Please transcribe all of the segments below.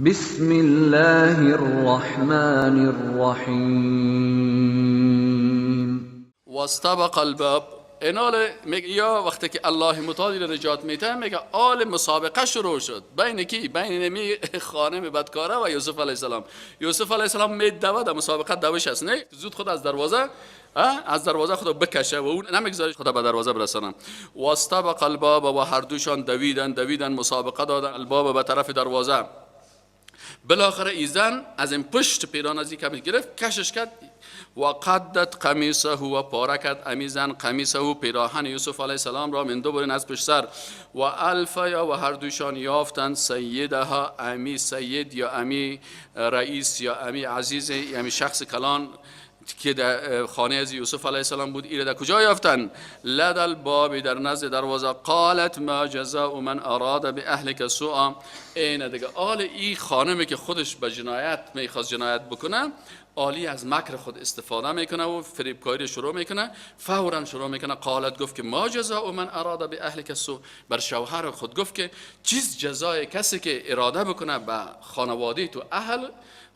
بسم الله الرحمن الرحیم. واستبق الباب. اینال میگه یا وقتی که الله متعال را نجات میده، میگه آل مسابقه شروع شد بین کی؟ بین نمی خانم بدکاره و یوسف علیه السلام. یوسف علیه السلام میدوه در مسابقه دوش است، نه زود خود از دروازه، از دروازه خود بکشه و اون نمیگذاره خود به دروازه برسانه. واستبق الباب و هر دوشان دویدن دویدن، مسابقه دادن الباب به طرف دروازه. بالاخره ایزن از این پشت پیران از این کمی گرفت، کشش کرد و قدت قمیصه و پاره کرد امیزن قمیصه و پیراهن یوسف علیه السلام را من دو از پشت سر. و الفیا و هر دوشان یافتند سیدها، امی سید یا امی رئیس یا امی عزیز، امی شخص کلان که در خانه از یوسف علیه السلام بود. ایره در کجا یافتن؟ لدى الباب، در نزد دروازه. قالت ما جزاء من اراد باهلک سوءا. این دیگه آل ای خانمی که خودش به جنایت میخواست جنایت بکنه، آلی از مکر خود استفاده میکنه و فریبکاری شروع میکنه، فورا شروع میکنه. قالت گفت که ما جزاء من اراد باهلک سوء، بر شوهر خود گفت که چیز جزای کسی که اراده بکنه به خانواده تو، اهل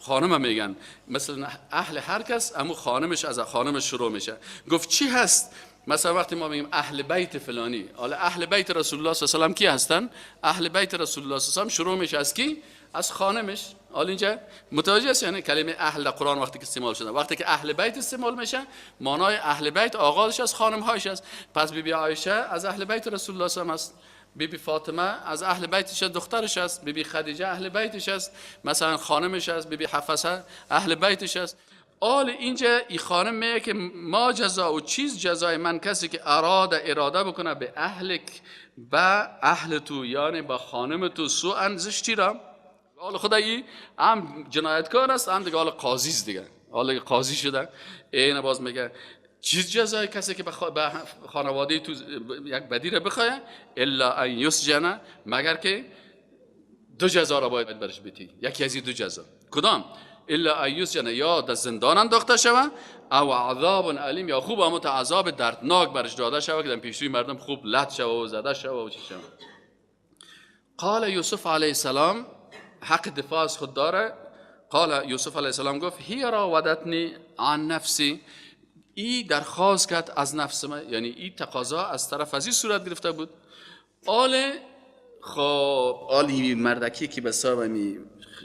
خانم میگن مثلا اهل هر کس، امو خانمش از خانمش شروع میشه. گفت چی هست؟ مثلا وقتی ما میگیم اهل بیت فلانی، حالا اهل بیت رسول الله صلی الله علیه و سلم کی هستن؟ اهل بیت رسول الله صلی الله علیه و سلم شروع میشه از کی؟ از خانمش. حالا اینجا متوجه است، یعنی کلمه اهل در قرآن وقتی که استعمال شده، وقتی که اهل بیت استعمال میشه، معنای اهل بیت آغازش از خانم هایش است. پس بی بی عایشه از اهل بیت رسول الله صلی الله علیه و سلم است، بی بی فاطمه از اهل بیتش دخترش است، بی بی خدیجه اهل بیتش است، مثلا خانمش است، بی بی حفصه اهل بیتش است. آل اینجا ای خانم میگه که ما جزا و چیز جزای من کسی که اراده بکنه به اهلک، به اهل تو، یعنی به خانم تو، سوء زشتی را. حال خدایی هم جنایتکار است، هم دیگه حال قاضی است دیگه، حال قاضی شده. این باز میگه چیز جزای کسی که به خانواده تو یک بدی را بخواه، الا ان یسجن، مگر که دو جزا را باید برش بدی، یکی از این دو جزا کدام؟ الا ان یسجن، یا در زندان انداخته شوه، او عذاب الیم، یا خوب هم عذاب دردناک برش داده شوه که در پیشروی مردم خوب لط شوه و زده شوه و چی شوه. قال یوسف علیه السلام حق دفاع از خود داره. قال یوسف علیه السلام گفت هی راودتنی عن نفسی، ای درخواست کرد از نفس من، یعنی ای تقاضا از طرف از این صورت گرفته بود. آل خب آلی مردکی که به حساب می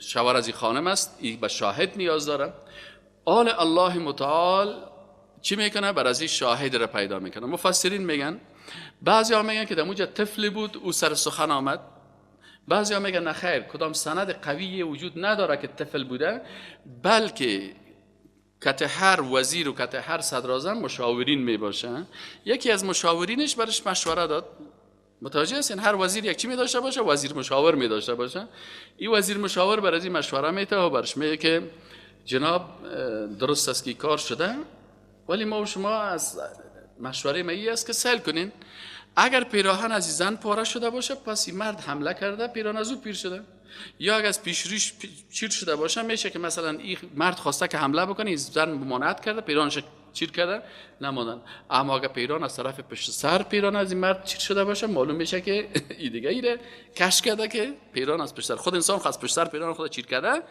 شوهر از این خانم است، ای به شاهد نیاز داره. آل الله متعال چی میکنه؟ بر از این شاهد را پیدا میکنه. مفسرین میگن، بعضی ها میگن که در اونجا طفلی بود او سر سخن آمد، بعضی ها میگن نه خیر، کدام سند قوی وجود نداره که طفل بوده، بلکه کت هر وزیر و کت هر صدراعظم مشاورین می باشه. یکی از مشاورینش برش مشوره داد. متوجه هستین؟ هر وزیر یک چی می داشته باشه؟ وزیر مشاور می داشته باشه. این وزیر مشاور بر از این مشوره میته و برش میگه که جناب درست است که کار شده، ولی ما و شما از مشوره ما است که سیل کنین، اگر پیراهن از زن پاره شده باشه پس این مرد حمله کرده، پیراهن از او پیر شده، یا اگر از پیش رویش چیر شده باشه، میشه که مثلا این مرد خواسته که حمله بکنه، این زن ممانعت کرده، پیراهنش چیر کرده نماندن. اما اگر پیران از طرف پشت سر پیران از این مرد چیر شده باشه، معلوم میشه که این دیگه ایره کش کرده که پیران از پشت سر خود انسان خواست پشت سر پیران خود چیر کرده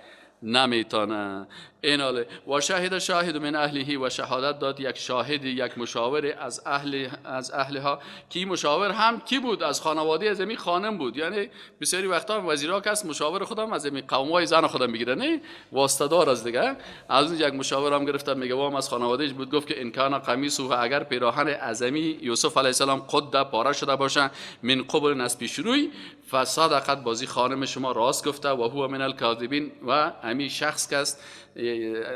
نمیتونه. این حاله و شاهد شاهد من اهله، و شهادت داد یک شاهد، یک مشاور از اهل از اهلها، که این مشاور هم کی بود؟ از خانواده از این خانم بود. یعنی بسیاری وقتا وزیرا کس مشاور خودم از این قومای زن خودم میگیره، نه واسطه دار از دیگه. از اون یک مشاور هم گرفتم، میگه وام از خانوادهش بود، گفت که ان کان قمیصه، اگر پیراهن اعظمی یوسف علیه السلام قد پاره شده باشه، من قبل از پیش روی، فصدقت، بازی خانم شما راست گفته، و هو من الکاذبین، و امی شخص که است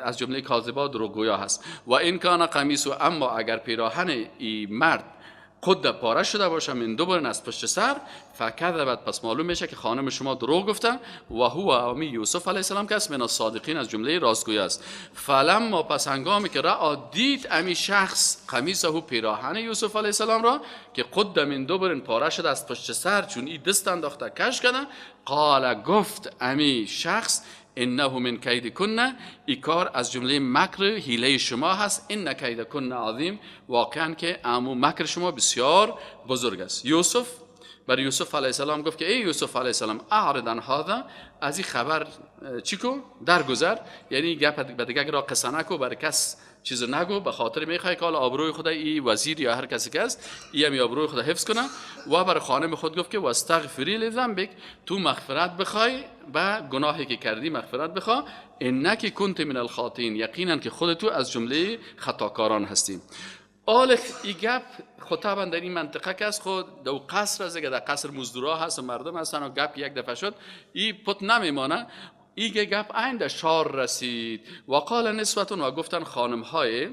از جمله کاذبا دروغگویا هست. و این کان قمیص، اما اگر پیراهن ای مرد قد پاره شده باشه من دو از پشت سر، فکذبت، پس معلوم میشه که خانم شما دروغ گفته، و هو امی یوسف علیه السلام که است من الصادقین، از جمله راستگویا است. فلما، پس هنگامی که رأی دید امی شخص قمیصه، پیراهن یوسف علیه السلام را که قد من دو پاره شده از پشت سر، چون ای دست انداخته کش کرده، قال گفت امی شخص انه من کید کن، ای کار از جمله مکر حیله شما هست، ان کید کن عظیم، واقعا که امو مکر شما بسیار بزرگ است. یوسف بر یوسف علیه السلام گفت که ای یوسف علیه السلام اعرض عن هذا، از این خبر چیکو درگذر، یعنی گپ به دیگه را قصه نکو، بر کس چیز نگو، به خاطر میخوای که حالا آبروی خدا ای وزیر یا هر کسی که است ای هم آبروی خدا حفظ کنه. و بر خانم خود گفت که واستغفری لذنبک، تو مغفرت بخوای به گناهی که کردی مغفرت بخوا، انک کنت من الخاطئین، یقینا که خود تو از جمله خطاکاران هستی. آل ای گپ خطابا در این منطقه که است خود دو قصر است که در قصر مزدورا هست و مردم هستن و گپ یک دفعه شد ای پت نمیمانه. ای گپ عین در شار رسید. و قال نسوتون، و گفتن خانم های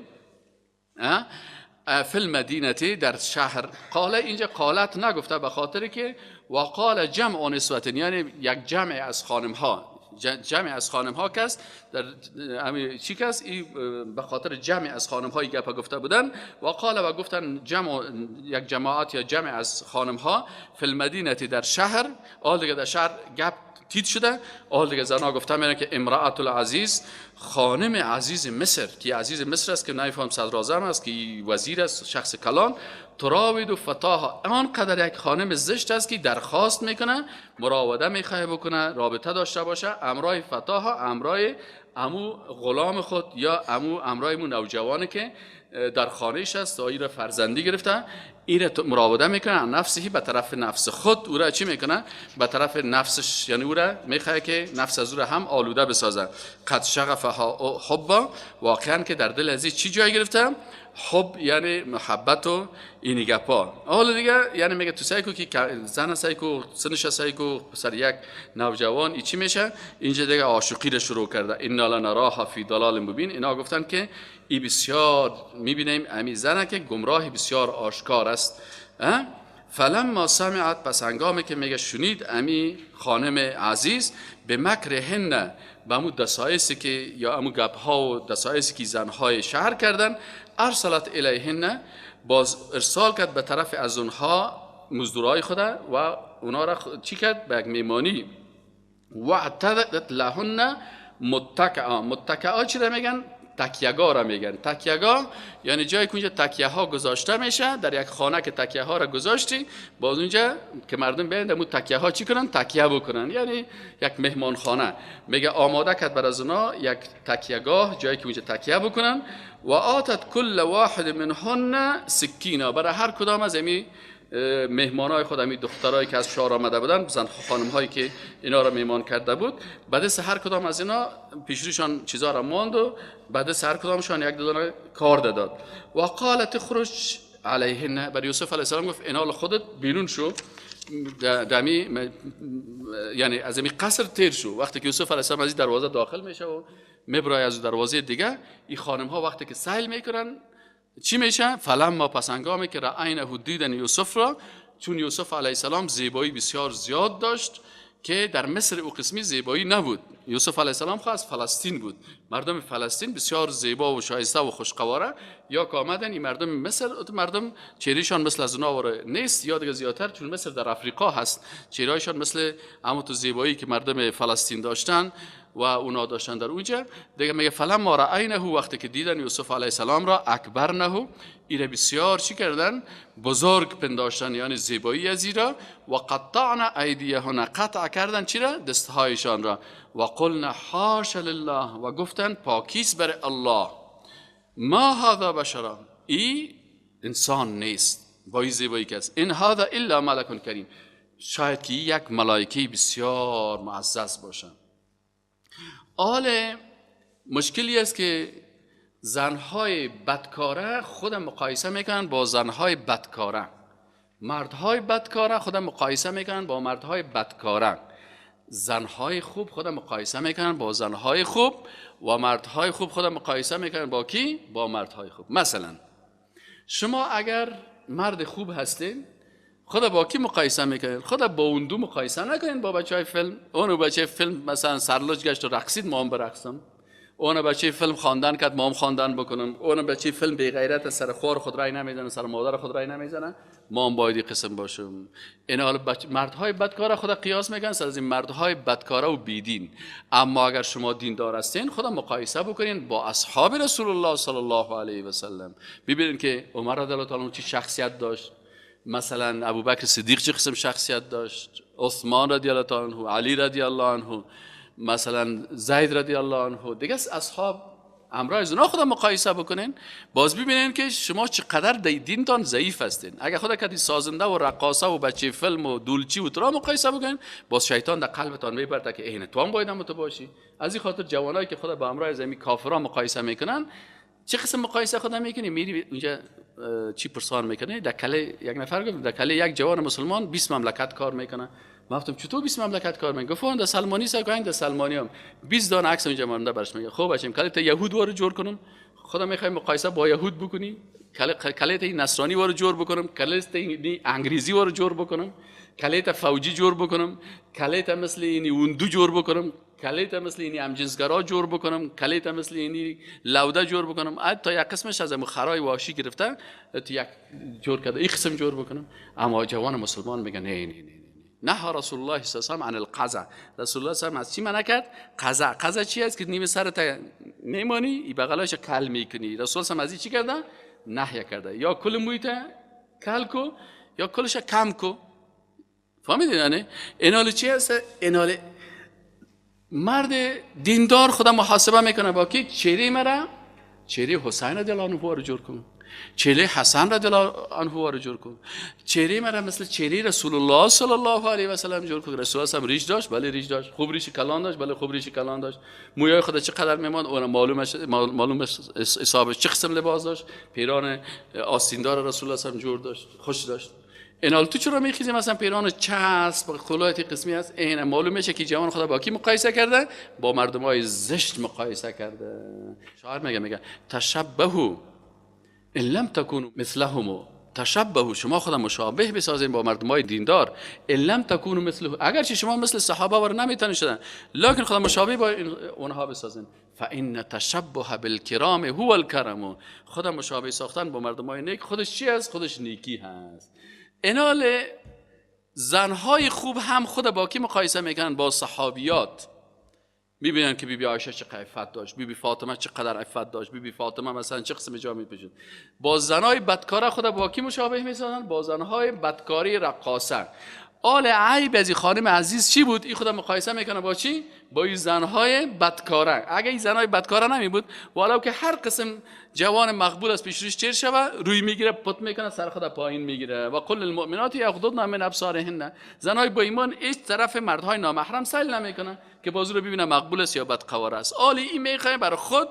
فی المدینه در شهر. قال اینجا قالت نگفته به خاطر که و قال جمع نسوتن، یعنی یک جمع از خانم ها، جمع از خانم ها کس در چی کس ای به خاطر جمع از خانم های گپ گفته بودن. و قال و گفتن جمع یک جماعت یا جمع از خانم ها فی المدینه در شهر. آل دیگه در شهر گپ تیت شده. آل دیگه زنا گفته میرن که امرأة العزیز، خانم عزیز مصر، که عزیز مصر است که نایفهم صدر اعظم است که وزیر است، شخص کلان، تراود و فتاها، آنقدر یک خانم زشت است که درخواست میکنه، مراوده میخواه بکنه، رابطه داشته باشه امرای فتاها، امرای امو غلام خود یا امو امرای مو نوجوانه که در خانهش است و ای را فرزندی گرفته، ای را مراوده میکنه نفسه به طرف نفس خود، او را چی میکنه؟ به طرف نفسش، یعنی او را میخواه که نفس از او را هم آلوده بسازه. قد شغفها حبا، واقعا که در دل از چی جای گرفته؟ حب یعنی محبت و این گپا. حالا دیگه یعنی میگه تو سعی کو که زن سعی کو سنش سعی کو سر یک نوجوان ای چی میشه؟ اینجا دیگه عاشقی را شروع کرده. انا لنراها فی ضلال مبین، اینا گفتن که ای بسیار میبینیم امی زنه که گمراه بسیار آشکار است. فلما سمعت، پس هنگامی که میگه شنید امی خانم عزیز به مکرهن، به امو دسایسی که یا امو گپ ها و دسایسی که زنهای شهر کردن، ارسلت الیهن، باز ارسال کرد به طرف از اونها مزدورای خدا و اونا را چی کرد؟ به یک میمانی. و اعتدت لهن متکعا، متکعا چی را میگن؟ تکیه‌گاه را میگن. تکیه‌گاه یعنی جایی که اونجا تکیه ها گذاشته میشه، در یک خانه که تکیه ها را گذاشتی، باز اونجا که مردم بیان در تکیه ها چی کنن؟ تکیه بکنن، یعنی یک مهمانخانه. میگه آماده کرد بر از اونا یک تکیه‌گاه، جایی که اونجا تکیه بکنن. و آتت کل واحد منهن سکینا، برای هر کدام از امی مهمانای خود، امی دخترایی که از شهر آمده بودن، زن خانم هایی که اینا را مهمان کرده بود، بعد هر کدام از اینا پیشروشان چیزا را ماند و بعد هر کدامشان یک دونه کار داد. و قالت خرج علیهن، بر یوسف علیه السلام گفت اینا خودت بیرون شو، دمی یعنی از امی قصر تیر شو. وقتی که یوسف علیه السلام از این دروازه داخل میشه و میبرای از دروازه دیگه، این خانم ها وقتی که سیل میکنن چی میشه؟ فلما، پس هنگامی که رأینه، دیدن یوسف را، چون یوسف علیه السلام زیبایی بسیار زیاد داشت که در مصر او قسمی زیبایی نبود. یوسف علیه السلام خو از فلسطین بود، مردم فلسطین بسیار زیبا و شایسته و خوشقواره، یا که آمدن این مردم مصر، مردم چهرهشان مثل از اونا نیست یا دیگه زیادتر، چون مصر در افریقا هست، چهرهشان مثل همون تو زیبایی که مردم فلسطین داشتن و اونا داشتن در اونجا. دیگه میگه فلما رأینه، وقتی که دیدن یوسف علیه السلام را، اکبرنه، ایره بسیار چی کردن؟ بزرگ پنداشتن، یعنی زیبایی از ایرا. و قطعن ایدیهن، قطع کردن چی را؟ دستهایشان را. و قلنا حاش لله، و گفتن پاکیس بر الله، ما هذا بشرا، ای انسان نیست با این زیبایی که است، این هذا الا ملک کریم، شاید که یک ملائکه بسیار معزز باشه. آل مشکلی است که زنهای بدکاره خود مقایسه میکنن با زنهای بدکاره، مردهای بدکاره خود مقایسه میکنن با مردهای بدکاره، زنهای خوب خود مقایسه میکنن با زنهای خوب، و مردهای خوب خود مقایسه میکنن با کی؟ با مردهای خوب. مثلا شما اگر مرد خوب هستین، خدا با کی مقایسه میکنین؟ خدا با اون دو مقایسه نکنین، با بچه های فیلم. اون بچه فیلم مثلا سرلوچ گشت و رقصید، ما هم برقصم. اون بچه فیلم خواندن کرد، ما هم خواندن بکنم. اون بچه فیلم بی غیرت سر خوار خود رای نمیزنه، سر مادر خود رای نمیزنه، ما هم باید قسم باشم. این حال مردهای بدکاره خدا قیاس میکنن سر از این مردهای بدکاره و بیدین. اما اگر شما دیندار هستین، خدا مقایسه بکنین با اصحاب رسول الله صلی الله علیه و سلم. ببینین که عمر رضی الله تعالی عنه چه شخصیت داشت، مثلا ابوبکر صدیق چه قسم شخصیت داشت، عثمان رضی الله تعالی عنه، علی رضی الله عنه، مثلا زید رضی الله عنه، دیگه اصحاب همراه از اونا خدا مقایسه بکنین، باز ببینین که شما چقدر دینتان ضعیف هستین. اگه خدا کدی سازنده و رقاصه و بچه فیلم و دولچی و ترا مقایسه بکنین، باز شیطان در قلبتان میبرده که اینه تو هم باید هم تو باشی. از این خاطر جوانایی که خدا با همراه از این کافرا مقایسه میکنن، چه قسم مقایسه خدا میکنی؟ میری اونجا چی پرسان میکنی؟ در کله یک نفر گفت در کله یک جوان مسلمان 20 مملکت کار میکنه. ما گفتم چطور 20 مملکت کار میکنه؟ گفت در سلمانی سا در سلمانی هم 20 دانه عکس اینجا مانده برش میگه. خب بچیم کله تا یهود وارو جور کنم، خدا میخوای مقایسه با یهود بکنی، کله تا نصرانی وارو جور بکنم، کله تا انگریزی وارو جور بکنم، کله تا فوجی جور بکنم، کله تا مثل این وندو جور بکنم، کله تا مثل اینی همجنسگرا جور بکنم، کله تا مثل اینی لوده جور بکنم، حتی یک قسمش از خرای واشی گرفته تا یک جور کرده این قسم جور بکنم. اما جوان مسلمان میگه نه نه نه، نه رسول الله صلی الله علیه و عن القزع. رسول الله صلی الله علیه و از چی منع کرد؟ قزع. قزع چی است؟ که نیمه سرت میمانی ای بغلاش کل میکنی. رسول الله از این چی کرده؟ نهی کرده. یا کل مویت کل کو یا کلش کم کو. فهمیدین؟ یعنی اینال چی است؟ اینال مرد دیندار خدا محاسبه میکنه با کی؟ چهره مرا، چهره حسین رضی الله عنه رو جور کن، چهره حسن رضی الله عنه رو جور کن، چهره مرا مثل چهره رسول الله صلی الله علیه و سلم جور کن. رسول الله هم ریش داشت، بله ریش داشت، خوب ریش کلان داشت، بله خوب ریش کلان داشت، موهای خدا چقدر میماند اون معلوم حسابش، چه قسم لباس داشت، پیران آستیندار رسول الله هم جور داشت، خوش داشت. اینال تو چرا میخیزی مثلا پیران چسب خلایت قسمی هست؟ این معلوم میشه که جوان خدا با کی مقایسه کرده؟ با مردمای زشت مقایسه کرده. شاعر میگه تشبهوا ان لم تكونوا مثلهم، تشبهوا شما خدا مشابه بسازین با مردمای دیندار، ان لم تكونوا مثله، اگرچه شما مثل صحابه ور نمیتونید شدن، لکن خدا مشابه با اونها بسازین. فان تشبه بالکرام هو الکرم، خدا مشابه ساختن با مردمای نیک خودش چی است؟ خودش نیکی هست. اینال زنهای خوب هم خود با کی مقایسه میکنن؟ با صحابیات. میبینن که بیبی عایشه چقدر عفت داشت، بیبی فاطمه چقدر عفت داشت، بیبی فاطمه مثلا چه قسم جا میپوشید. با زنهای بدکاره خود با کی مشابه میسازن؟ با زنهای بدکاری رقاصه. آل عیب از این خانم عزیز چی بود؟ این خود مقایسه میکنه با چی؟ با این زنهای بدکاره. اگه این زنهای بدکاره نمی بود، ولو که هر قسم جوان مقبول از پیش روش چیر شوه، روی میگیره، پت میکنه، سر خود پایین میگیره. و قل للمؤمنات یغضضن من ابصارهن. زنهای با ایمان هیچ طرف مردهای نامحرم سیل نمیکنه که بازو رو ببینه مقبول است یا بدقواره است. آل این میخواه برای خود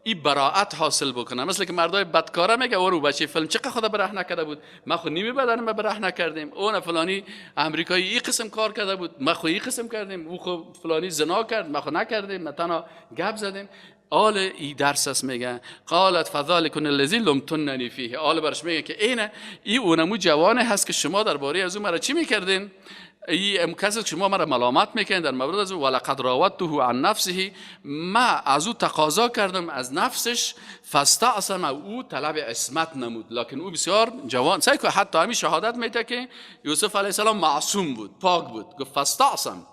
این براعت حاصل بکنه. مثل که مردای بدکاره میگه اورو بچه فیلم چقدر خدا برهنه نکرده بود، ما خود نیمه بدن ما برهنه نکردیم، اون فلانی امریکایی این قسم کار کرده بود، ما خود این قسم کردیم، او خود فلانی زنا کرد، ما خود نکردیم، ما تنها گپ زدیم. آل ای درس است میگه قالت فذلکن الذی لمتننی فیه. آل برش میگه که اینه ای اونمو جوانه هست که شما درباره از اون مرا چی میکردین؟ ای کسی که شما مرا ملامت میکنین در مورد از او، ولقد راودته عن نفسه، ما از او تقاضا کردم از نفسش، فاستعصم، او طلب عصمت نمود. لکن او بسیار جوان، سعی که حتی همین شهادت میده که یوسف علیه السلام معصوم بود، پاک بود. گفت فاستعصم،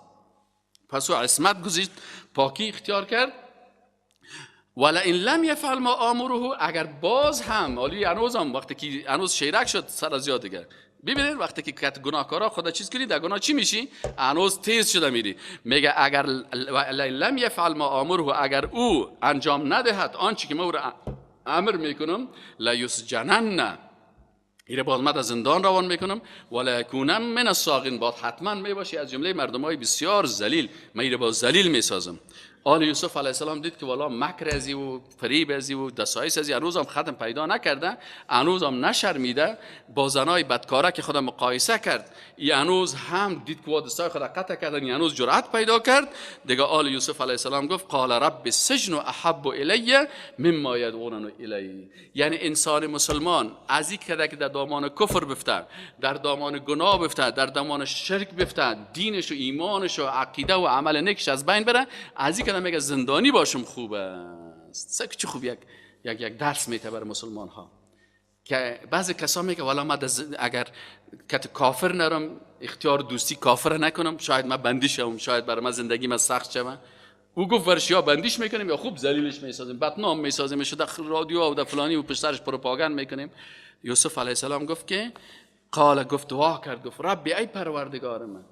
پس او عصمت گزید، پاکی اختیار کرد. ولئن لم یفعل ما آمره، اگر باز هم علی هنوزم وقتی که هنوز شیرک شد سر از یاد دیگه. ببینید وقتی که کت گناهکارا خدا چیز کنی در گناه چی میشی؟ هنوز تیز شده میری. میگه اگر لم یفعل ما آمره، اگر او انجام ندهد آنچه که ما او را امر میکنم، لیسجنن، ایره باز من از زندان روان میکنم، ولا یکونن من الصاغرین، باز حتما میباشی از جمله مردمای بسیار ذلیل، من ایره باز ذلیل میسازم. آل یوسف علیه السلام دید که والا مکر ازی و فریب ازی و دسایس ازی هنوز هم ختم پیدا نکرده، هنوز هم نشرمیده، با زنای بدکاره که خدا مقایسه کرد، ای هنوز هم دید که دستای خدا قطع کردن، ای هنوز جرأت پیدا کرد دیگه. آل یوسف علیه السلام گفت قال رب السجن احب الی مما یدعوننی الیه. یعنی انسان مسلمان از این که در دامان کفر بفته، در دامان گناه بفته، در دامان شرک بفته، دینش و ایمانش و عقیده و عمل نیکش از بین بره، از این میگه زندانی باشم خوب است. چه خوب یک یک یک درس میته بر مسلمان ها که بعضی کسا میگه والا ما اگر کت کافر نرم، اختیار دوستی کافر نکنم، شاید من بندی شوم، شاید بر من زندگی من سخت شوم. او گفت ورش یا بندیش میکنیم یا خوب ذلیلش میسازیم، بدنام میسازیم، در رادیو و در فلانی و پشت سرش پروپاگاند میکنیم. یوسف علیه السلام گفت که قال، گفت، دعا کرد، گفت ربی ای پروردگار من،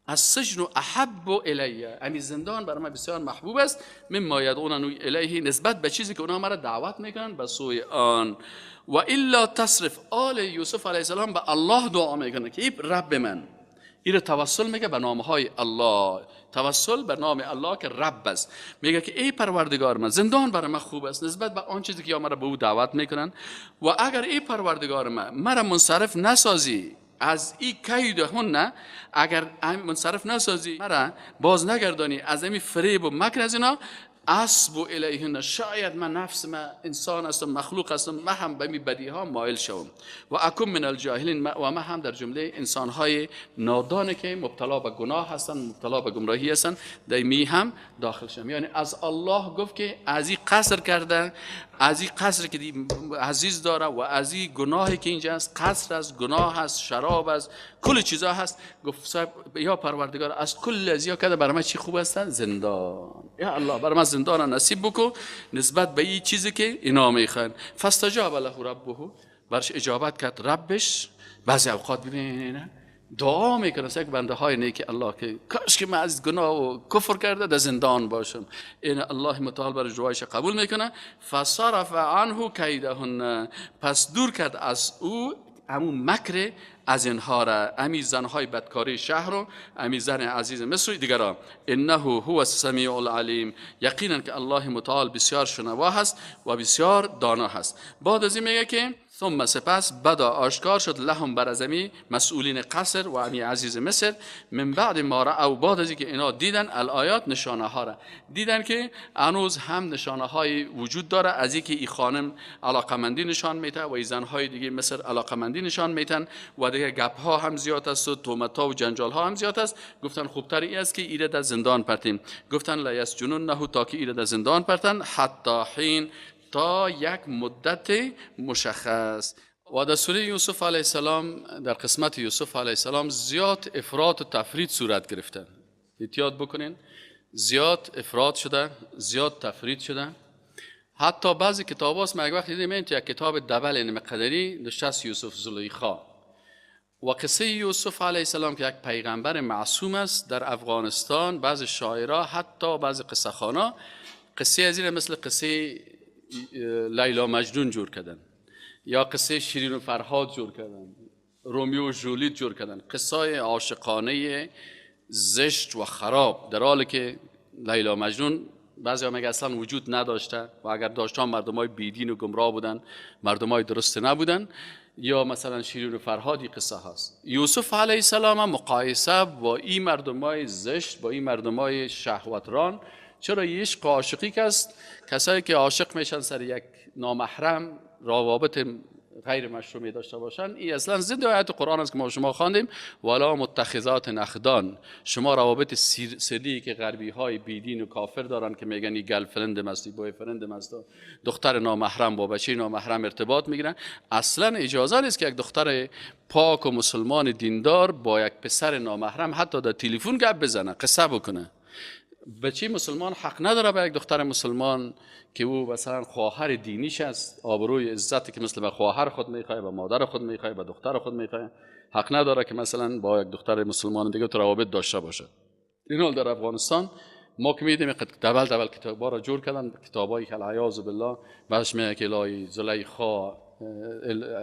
السجن احب الی، امی زندان برای من بسیار محبوب است، مما یدعوننی الیه، نسبت به چیزی که اونا مرا دعوت میکنن به سوی آن. و الا تصرف، آل یوسف علیه السلام به الله دعا میکنه که ای رب من، این توسل میگه به نام های الله، توسل به نام الله که رب است. میگه که ای پروردگار من، زندان برای من خوب است نسبت به آن چیزی که یا مرا به او دعوت میکنن، و اگر ای پروردگار من مرا منصرف نسازی از این کید هن، اگر منصرف نسازی مرا باز نگردانی از این فریب و مکر از اینا، اصب الیهن، شاید من نفس من انسان هستم، مخلوق هستم، من هم به می بدی ها مایل شوم، و اکم من الجاهلین، و من هم در جمله انسان های نادان که مبتلا به گناه هستن، مبتلا به گمراهی هستن، در می هم داخل شم. یعنی از الله گفت که از این قصر کرده، از این قصر که عزیز داره و از این گناهی که اینجا است، قصر است، گناه است، شراب است، کل چیزا هست، گفت یا پروردگار از کل از یا کده برای من چی خوب هستن؟ زندان. یا الله برای من زندان نصیب بکن نسبت به این چیزی که اینا میخوان. فاستجاب له ربه، برش اجابت کرد ربش. بعضی اوقات ببینید دعا میکنه یک بنده های نیک الله که کاش که من از گناه و کفر کرده در زندان باشم، این الله متعال بر دعایش قبول میکنه. فصرف عنه کیدهن، پس دور کرد از او همون مکر از اینها را، امی زنهای بدکاری شهر رو، امی زن عزیز مصر دیگرا. انه هو السمیع العلیم، یقینا که الله متعال بسیار شنوا هست و بسیار دانا هست. بعد از این میگه که ثم سپس بدا آشکار شد لهم بر ازمی مسئولین قصر و امی عزیز مصر، من بعد ما رأوا، بعد از اینکه اینا دیدن الآیات، نشانه ها را دیدن که هنوز هم نشانه های وجود داره از اینکه ای خانم علاقمندی نشان میده و ای زنهای دیگه مصر علاقمندی نشان میتن و دیگه گپ ها هم زیاد است و تهمت ها و جنجال ها هم زیاد است. گفتن خوبتر ای است که ایره در زندان پرتیم. گفتن لا یسجنونه، تا که ایره در زندان پرتن، حتی حین، تا یک مدت مشخص. و در سوره یوسف علیه السلام، در قسمت یوسف علیه السلام زیاد افراط و تفرید صورت گرفته. احتیاط بکنین، زیاد افراط شده، زیاد تفرید شده. حتی بعضی کتاب هاست، من یک وقت دیدم این یک کتاب دبل مقدری نشست یوسف زلیخا و قصه یوسف علیه السلام که یک پیغمبر معصوم است، در افغانستان بعضی شاعرها حتی بعضی قصه خوانا قصه از این مثل قصه لیلا مجنون جور کردن، یا قصه شیرین و فرهاد جور کردن، رومیو و جولیت جور کردن، قصه عاشقانه زشت و خراب، در حالی که لیلا مجنون بعضی ها میگه اصلا وجود نداشته و اگر داشتن مردم های بیدین و گمراه بودن، مردم های درست نبودن. یا مثلا شیرین و فرهادی قصه هست. یوسف علیه السلام مقایسه با این مردم های زشت، با این مردم های شهوتران. چرا عشق و عاشقی که است، کسایی که عاشق میشن سر یک نامحرم روابط غیر مشروعی داشته باشن، این اصلا ضد آیات قرآن است که ما شما خواندیم ولا متخذات اخدان. شما روابط سری که غربی های بیدین و کافر دارن که میگن این girlfriend ماست، boyfriend ماست، دختر نامحرم با بچه نامحرم ارتباط میگیرن، اصلا اجازه نیست که یک دختر پاک و مسلمان دیندار با یک پسر نامحرم حتی در تلفن گپ بزنه، قصه بکنه. بچه مسلمان حق نداره به یک دختر مسلمان که او مثلا خواهر دینیش است، آبروی عزتی که مثل به خواهر خود میخواه، به مادر خود میخواه، به دختر خود میخواه، حق نداره که مثلا با یک دختر مسلمان دیگه تو روابط داشته باشه. این حال در افغانستان ما که میدیم دبل دبل کتابا را جور کردن، کتابایی که العیاذ بالله بعدش میگه که الهی زلیخا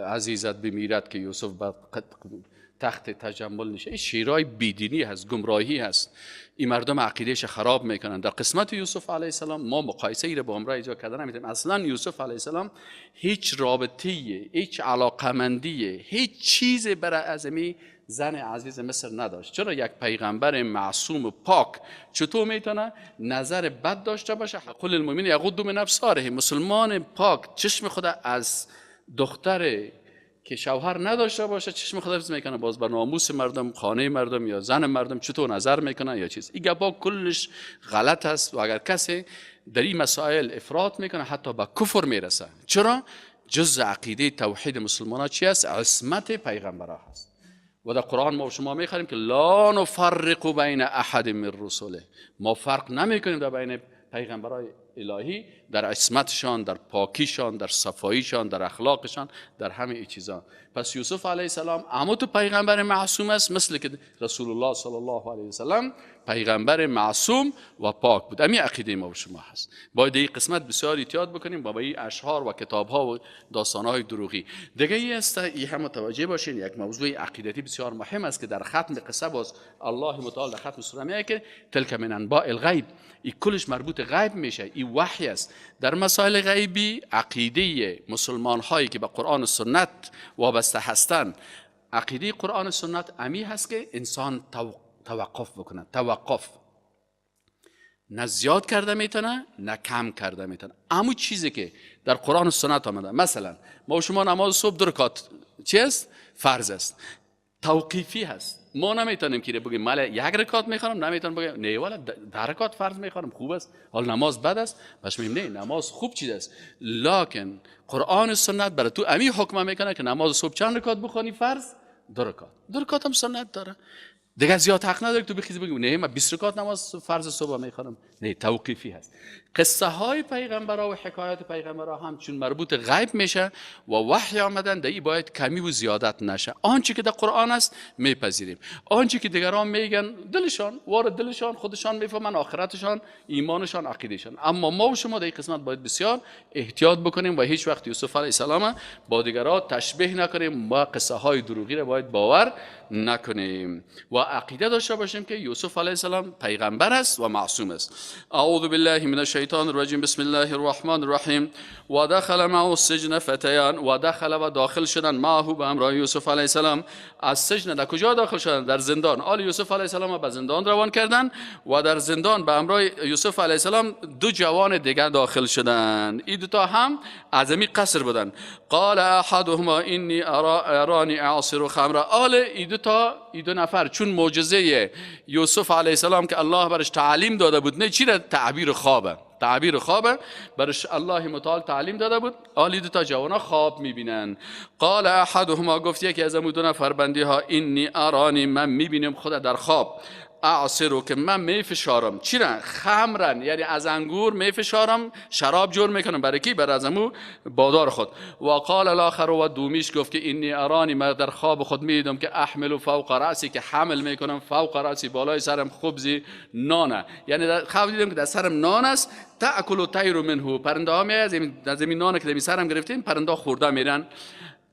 عزیزت بمیرد که یوسف بر تخت تجمل نشه. این شیرای بیدینی هست، گمراهی هست، این مردم عقیدهش خراب میکنن. در قسمت یوسف علیه السلام ما مقایسه ای را با امرای ایجاد کردن نمیتونیم. اصلا یوسف علیه السلام هیچ رابطه، هیچ علاقمندی، هیچ چیز برای ازمی زن عزیز مصر نداشت. چرا یک پیغمبر معصوم و پاک چطور میتونه نظر بد داشته باشه؟ قل المؤمن یغض من ابصاره. مسلمان پاک چشم خود از دختر که شوهر نداشته باشه چشم خود حفظ میکنه، باز بر ناموس مردم، خانه مردم یا زن مردم چطور نظر میکنه یا چیز. این گپا کلش غلط است و اگر کسی در این مسائل افراط میکنه حتی به کفر میرسه. چرا؟ جز عقیده توحید مسلمان ها چی است؟ عصمت پیغمبرها هست. و در قرآن ما شما میخوانیم که لا نفرق بین احد من رسله، ما فرق نمیکنیم در بین پیغمبرای الهی، در عصمتشان، در پاکیشان، در صفاییشان، در اخلاقشان، در همه این چیزا. پس یوسف علیه السلام اما تو پیغمبر معصوم است، مثل که رسول الله صلی الله علیه وسلم پیغمبر معصوم و پاک بود. امی عقیده ما و شما هست. باید این قسمت بسیار احتیاط بکنیم با این اشعار و کتاب ها و داستان های دروغی. دیگه ای است، ای هم متوجه باشین، یک موضوع عقیدتی بسیار مهم است که در ختم قصه باز الله متعال در ختم سوره میگه که تلک من انباء الغیب، این کلش مربوط غیب میشه، این وحی است. در مسائل غیبی عقیده مسلمان هایی که به قرآن و سنت وابسته هستند، عقیده قرآن و سنت امی هست که انسان توقف بکنه. توقف نه زیاد کرده میتونه نه کم کرده میتونه. اما چیزی که در قرآن و سنت آمده، مثلا ما شما نماز صبح 2 رکعت چی است؟ فرض است، توقیفی هست. ما نمیتونیم که بگیم مال 1 رکعت میخوانم، نمیتونم بگیم نه والا 10 رکعت فرض میخوانم خوب است، حال نماز بد است. باش میگیم نه نماز خوب چیز است، لکن قرآن و سنت برای تو امی حکم میکنه که نماز صبح چند رکعت بخوانی فرض؟ 2 رکعت. 2 رکعت هم سنت داره دیگه، زیاد حق نداره که تو بخیزی بگی نه من 20 رکعت نماز فرض صبح میخوانم. نه، توقیفی هست. قصه های پیغمبرا و حکایات پیغمبرا هم چون مربوط غیب میشه و وحی آمدن، در این باید کمی و زیادت نشه. آنچه که در قرآن است میپذیریم، آنچه که دیگران میگن دلشان وارد دلشان خودشان میفهمن، آخرتشان، ایمانشان، عقیدهشان. اما ما و شما در این قسمت باید بسیار احتیاط بکنیم و هیچ وقت یوسف علیه السلام با دیگران تشبیه نکنیم و قصه های دروغی را باید باور نکنیم و عقیده داشته باشیم که یوسف علیه السلام پیغمبر است و معصوم است. اعوذ بالله من الشیطان الرجیم، بسم الله الرحمن الرحیم. و دخل معه السجن فتیان، و دخل و داخل شدن، معه به همراه یوسف علیه السلام. از سجن در کجا داخل شدن؟ در زندان. آل یوسف علیه السلام به زندان روان کردن و در زندان به همراه یوسف علیه السلام 2 جوان دیگر داخل شدن. این دو تا هم از امی قصر بودن. قال احدهما انی ارانی اعصر خمرا. آل این دو تا، این 2 نفر چون معجزه یوسف علیه السلام که الله برش تعلیم داده بود، نه چی را؟ تعبیر خوابه، تعبیر خوابه برش الله متعال تعلیم داده بود. آلی دو تا جوانا خواب میبینن. قال احدهما، گفت یکی از امو 2 نفر بندی ها، انی ارانی، من میبینم خدا در خواب، اعصرو که من میفشارم، چی را؟ خمرن، یعنی از انگور میفشارم، شراب جور میکنم. برای کی؟ برای از امو بادار خود. و قال الاخر، و دومیش گفت که انی ارانی، من در خواب خود میدیدم که احمل فوق رأسی، که حمل میکنم، فوق رأسی، بالای سرم خبزی نانه، یعنی در خواب دیدم که در سرم نان است، تأکل الطیر منه، پرنده ها می از این نانه که در سرم گرفتیم پرنده خورده میرن.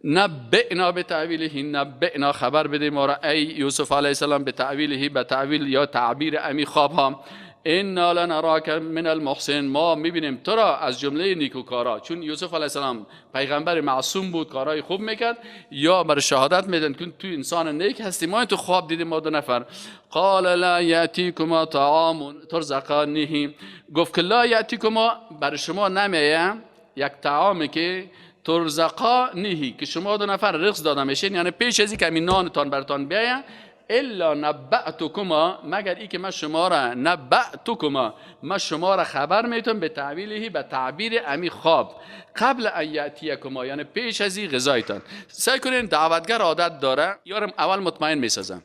نبئنا بتأویله، نبئنا خبر بده ما را ای یوسف علیه السلام، بتأویله، به تأویل یا تعبیر امی خواب ها. انا لنراک من المحسن، ما میبینیم تو را از جمله نیکوکارا. چون یوسف علیه السلام پیغمبر معصوم بود، کارهای خوب میکرد، یا بر شهادت میدن که تو انسان نیک هستی، ما تو خواب دیدیم ما 2 نفر. قال لا یاتیکما طعام ترزقانه، گفت که لا یاتیکما، بر شما نمیه یک طعامی که ترزقانه، که شما 2 نفر رزق داده میشین، یعنی پیش از اینکه همین نانتان برتان بیاید، الا نبأتکما، مگر ای که من شما را نبأتکما، من شما را خبر میتم به تعبیره، به تعبیر امی خواب، قبل ان یأتیکما، یعنی پیش از این غذایتان. سعی کنین، دعوتگر عادت داره یارم اول مطمئن میسازم،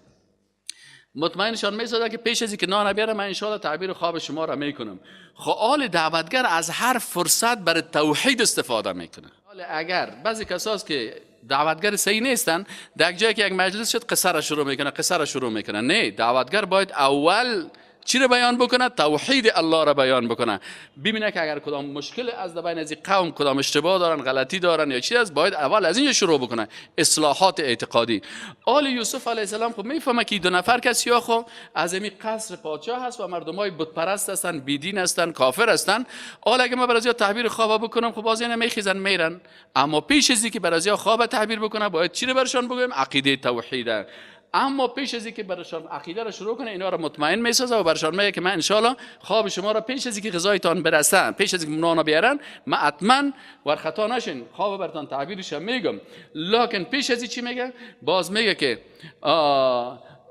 مطمئنشان میسازه که پیش از اینکه نان بیاره من انشاءالله تعبیر خواب شما را میکنم. خب آل دعوتگر از هر فرصت برای توحید استفاده میکنه. اگر بعضی کساست که دعوتگر صحیح نیستن، در جایی که یک مجلس شد قصه را شروع میکنه، قصه را شروع میکنه. نه، دعوتگر باید اول چی را بیان بکنه؟ توحید الله را بیان بکنه. ببینه که اگر کدام مشکل از بین از قوم، کدام اشتباه دارن، غلطی دارن یا چی است، باید اول از اینجا شروع بکنه، اصلاحات اعتقادی. آل یوسف علیه السلام خب میفهمه که 2 نفر کسی ها خب از این قصر پادشاه هست و مردمای بت پرست هستن، بیدین هستن، کافر هستن. آل اگه من برای تعبیر خواب بکنم خب باز اینا میخیزن میرن. اما پیش از اینکه برای خواب تعبیر بکنه باید چی رو برشان بگیم؟ عقیده توحید. اما پیش از اینکه برشان عقیده را شروع کنه، اینا را مطمئن میسازه و برشان میگه که من انشالله خواب شما را پیش از اینکه غذایتان برسه، پیش از اینکه نان بیارن، من حتما ور خطا نشین، خواب برتان تعبیرش میگم. لکن پیش از چی میگه؟ باز میگه که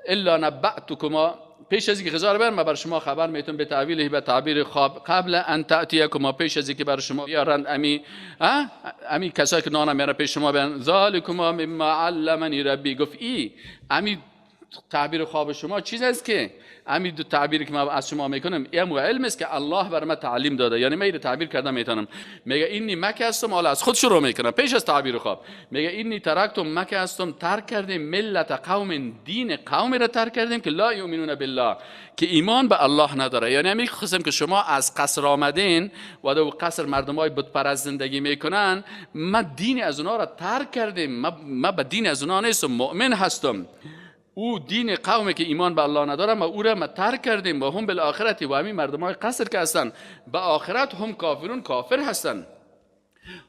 الا نبأتکما، پیش از اینکه غذا رو بیارن من بر شما خبر میتونم به تعبیره، به تعبیر خواب، قبل ان تأتیکما، پیش از اینکه بر شما بیارن امی کسایی که نان میارن پیش شما بیارن، ذالکما مما علمنی ربی، گفت ای امی تعبیر خواب شما چیز است که همین دو تعبیری که من از شما میکنم این علم است که الله بر من تعلیم داده، یعنی من تعبیر کردم میتونم. میگه اینی مکه هستم، حالا از خود شروع میکنم پیش از تعبیر خواب. میگه اینی ترکتم مکه هستم، ترک کردیم ملت قوم، دین قومی را ترک کردیم که لا یؤمنون بالله، که ایمان به الله نداره. یعنی همین قسم که شما از قصر آمدین و در قصر مردمای بت پرست زندگی میکنن، ما دین از اونها را ترک کردیم، ما به دین از اونها نیستم، مؤمن هستم. او دین قومی که ایمان به الله نداره ما او را ما ترک کردیم، و هم بالآخرت، و همین مردمای قصر که هستن به آخرت هم کافرون، کافر هستن.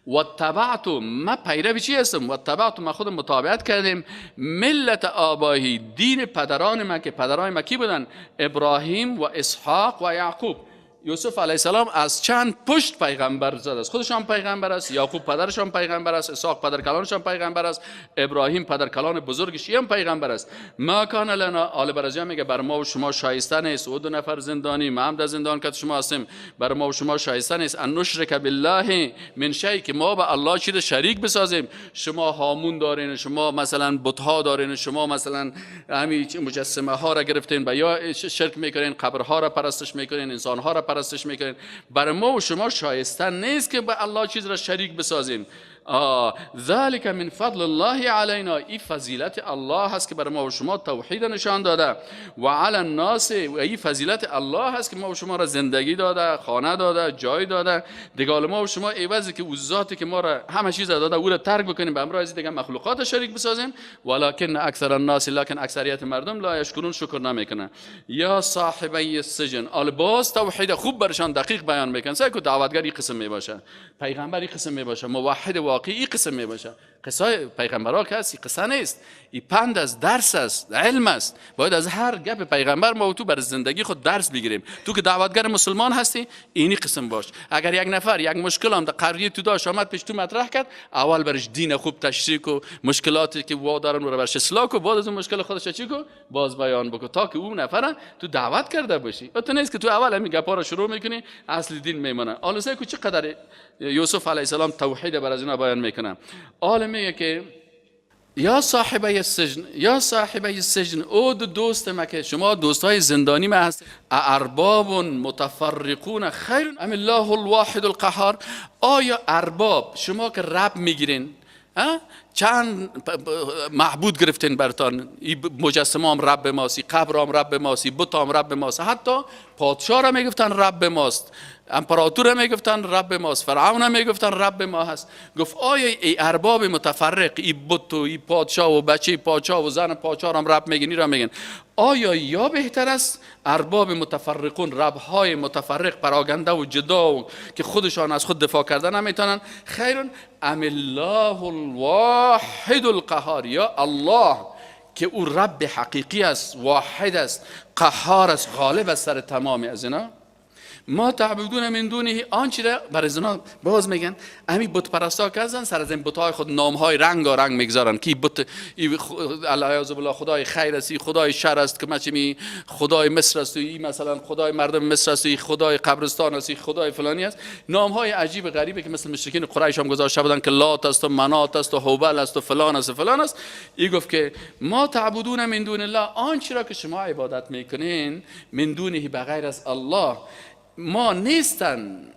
و تبعت، ما پیرو چی هستم؟ و تبعت، ما خود متابعت کردیم ملت آباهی، دین پدران ما که پدران ما کی بودن؟ ابراهیم و اسحاق و یعقوب. یوسف علیه السلام از چند پشت پیغمبر زد است، خودشان پیغمبر است، یعقوب پدرشان پیغمبر است، اسحاق پدر کلانشان پیغمبر است، ابراهیم پدر کلان بزرگش هم پیغمبر است. ما کان لنا، آل برزیان میگه بر ما و شما شایسته نیست، او دو نفر زندانی، ما هم در زندان که شما هستیم، بر ما و شما شایسته نیست ان نشرک بالله من شیء، که ما به الله چیز شریک بسازیم. شما هامون دارین، شما مثلا بت‌ها دارین، شما مثلا همین مجسمه ها را گرفتین و یا شرک میکنین، قبرها را پرستش میکنین، انسان ها را پرستش میکنین، برای ما و شما شایسته نیست که به الله چیز را شریک بسازیم. ذالک من فضل الله علینا، این فضیلت الله هست که برای ما و شما توحید نشان داده، و علی الناس، و این فضیلت الله هست که ما و شما را زندگی داده، خانه داده، جای داده. دیگه ما و شما عوضی که او ذاتی که ما را همه چیز داده او را ترک بکنیم، به همراه از دیگه مخلوقات شریک بسازیم. ولکن اکثر الناس، لکن اکثریت مردم لا یشکرون، شکر نمیکنن. یا صاحبی السجن، آل باز توحید خوب برشان دقیق بیان میکنن. سعی کو دعوتگر این قسم میباشه، پیغمبر این قسم میباشه، موحد واقعی این قسم می باشه. قصه پیغمبرها که هست قصه نیست، این پند است، درس است، علم است. باید از هر گپ پیغمبر ما و تو بر زندگی خود درس بگیریم. تو که دعوتگر مسلمان هستی اینی قسم باش. اگر یک نفر یک مشکل هم در قریه تو داشت آمد پیش تو مطرح کرد، اول برش دین خوب تشریح کو، مشکلاتی که وا دارن رو برش اصلاح کو، بعد از اون مشکل خودش چی کو باز بیان بکو، تا که اون نفر تو دعوت کرده باشی. تو نیست که تو اول همین گپا رو شروع میکنی اصل دین میمونه. حالا سعی کو چقدر یوسف علیه السلام توحید بر از اینا بیان میکنه. آل میگه که یا صاحبه السجن، یا صاحبه السجن، او دو دوست ما که شما دوستای زندانی ما هست، ارباب متفرقون خیر ام الله الواحد القهار. آیا ارباب شما که رب میگیرین، چند معبود گرفتین برتان، این مجسمه هم رب ماست، این قبر هم رب ماست، این بت هم رب ماست، حتی پادشاه را میگفتن رب ماست، امپراتور را میگفتن رب ماست، فرعون را میگفتن رب ما هست. گفت آیا ای ارباب متفرق، ای بت و ای پادشاه و بچه پادشاه و زن پادشاه هم رب میگن، را میگن، آیا یا بهتر است ارباب متفرقون، ربهای متفرق پراگنده و جدا و که خودشان از خود دفاع کردن نمیتونن، خیر ام الله الواحد القهار، یا الله که او رب حقیقی است، واحد است، قهار است، غالب است سر تمام از اینا. ما تعبدون من دونه، آنچه را بر از اینا باز میگن همین بت پرستا که هستن سر از این بت‌های خود نام‌های رنگارنگ میگذارن که بت العیاذ بالله خدای خیر است، خدای شر است، که مچمی خدای مصر است، این مثلا خدای مردم مصر است، خدای قبرستان است، خدای فلانی است. نام‌های عجیب غریبه که مثل مشرکین قریش هم گذاشته بودن که لات است و منات است و هوبل است و فلان است و فلان است. این گفت که ما تعبدون من دون الله، آنچه را که شما عبادت میکنین من دونه بغیر از الله، ما نیستن،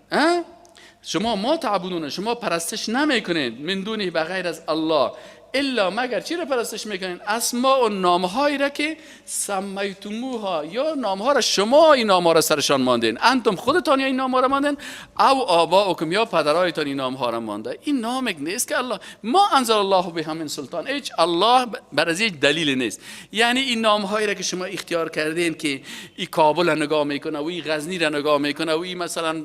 شما ما تعبدون، شما پرستش نمیکنید من دونه بغیر از الله، الا مگر چی را پرستش میکنین؟ اسماء و نامهایی را که سمیتموها، یا نامها را شما این نامها را سرشان ماندین، انتم خودتان یا این نامها را ماندین، او آباؤکم یا پدرایتان این نامها را مانده. این نام نیست که الله ما انزل الله بها من سلطان، هیچ الله بر از هیچ دلیل نیست. یعنی این نامهایی را که شما اختیار کردین که این کابل را نگاه میکنه و این غزنی را نگاه میکنه و این مثلا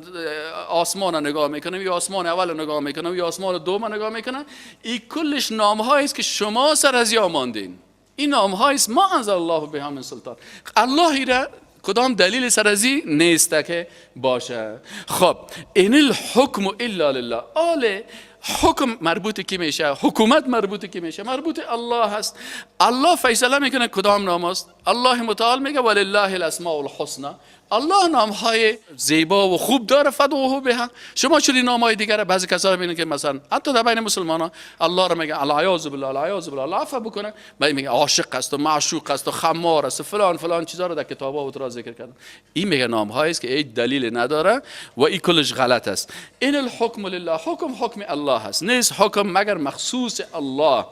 آسمان را نگاه میکنه و این آسمان اول را نگاه میکنه و این آسمان دوم را نگاه میکنه، این کلش نامها است که شما سر از یا ماندین. این نام است ما انزل الله بها من سلطان، الله را کدام دلیل سر از نیست که باشه. خب ان الحکم الا لله، آله حکم مربوط کی میشه؟ حکومت مربوط کی میشه؟ مربوط الله هست. الله فیصله میکنه کدام نام است. الله متعال میگه ولله الاسماء الحسنى، الله نامهای زیبا و خوب داره، فدعوه بها. شما چرا نامهای دیگر بعضی کسا رو میبینید که مثلا حتی در بین مسلمانان الله رو میگه العیاذ بالله العیاذ بالله، الله عفو بکنه، بعد میگه عاشق است و معشوق است و خمار است و فلان فلان چیزا رو در کتابا و ترا ذکر کردن. این میگه نامهایی است که هیچ دلیل نداره و این کلش غلط است. این الحکم لله، حکم حکم الله است، نیست حکم مگر مخصوص الله.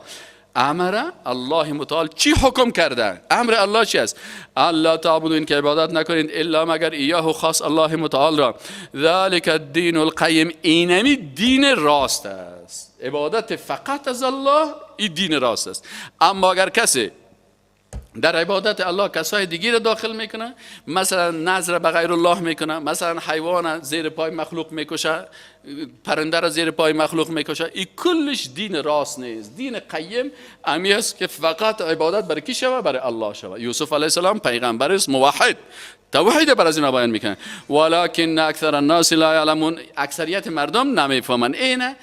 امر الله متعال چی حکم کرده؟ امر الله چی است؟ الله تعبدون، این که عبادت نکنید الا مگر ایاه، خاص الله متعال را. ذلک الدین القیم، اینمی دین راست است. عبادت فقط از الله، این دین راست است. اما اگر کسی در عبادت الله کسای دیگه را داخل میکنه، مثلا نذر به غیر الله میکنه، مثلا حیوان زیر پای مخلوق میکشه، پرنده را زیر پای مخلوق میکشه، این کلش دین راست نیست. دین قیم امی است که فقط عبادت برای کی شوه؟ برای الله شوه. یوسف علیه السلام پیغمبر است، موحد، توحید بر از اینا بیان میکنه. ولکن اکثر الناس لا یعلمون، اکثریت مردم نمیفهمن. اینه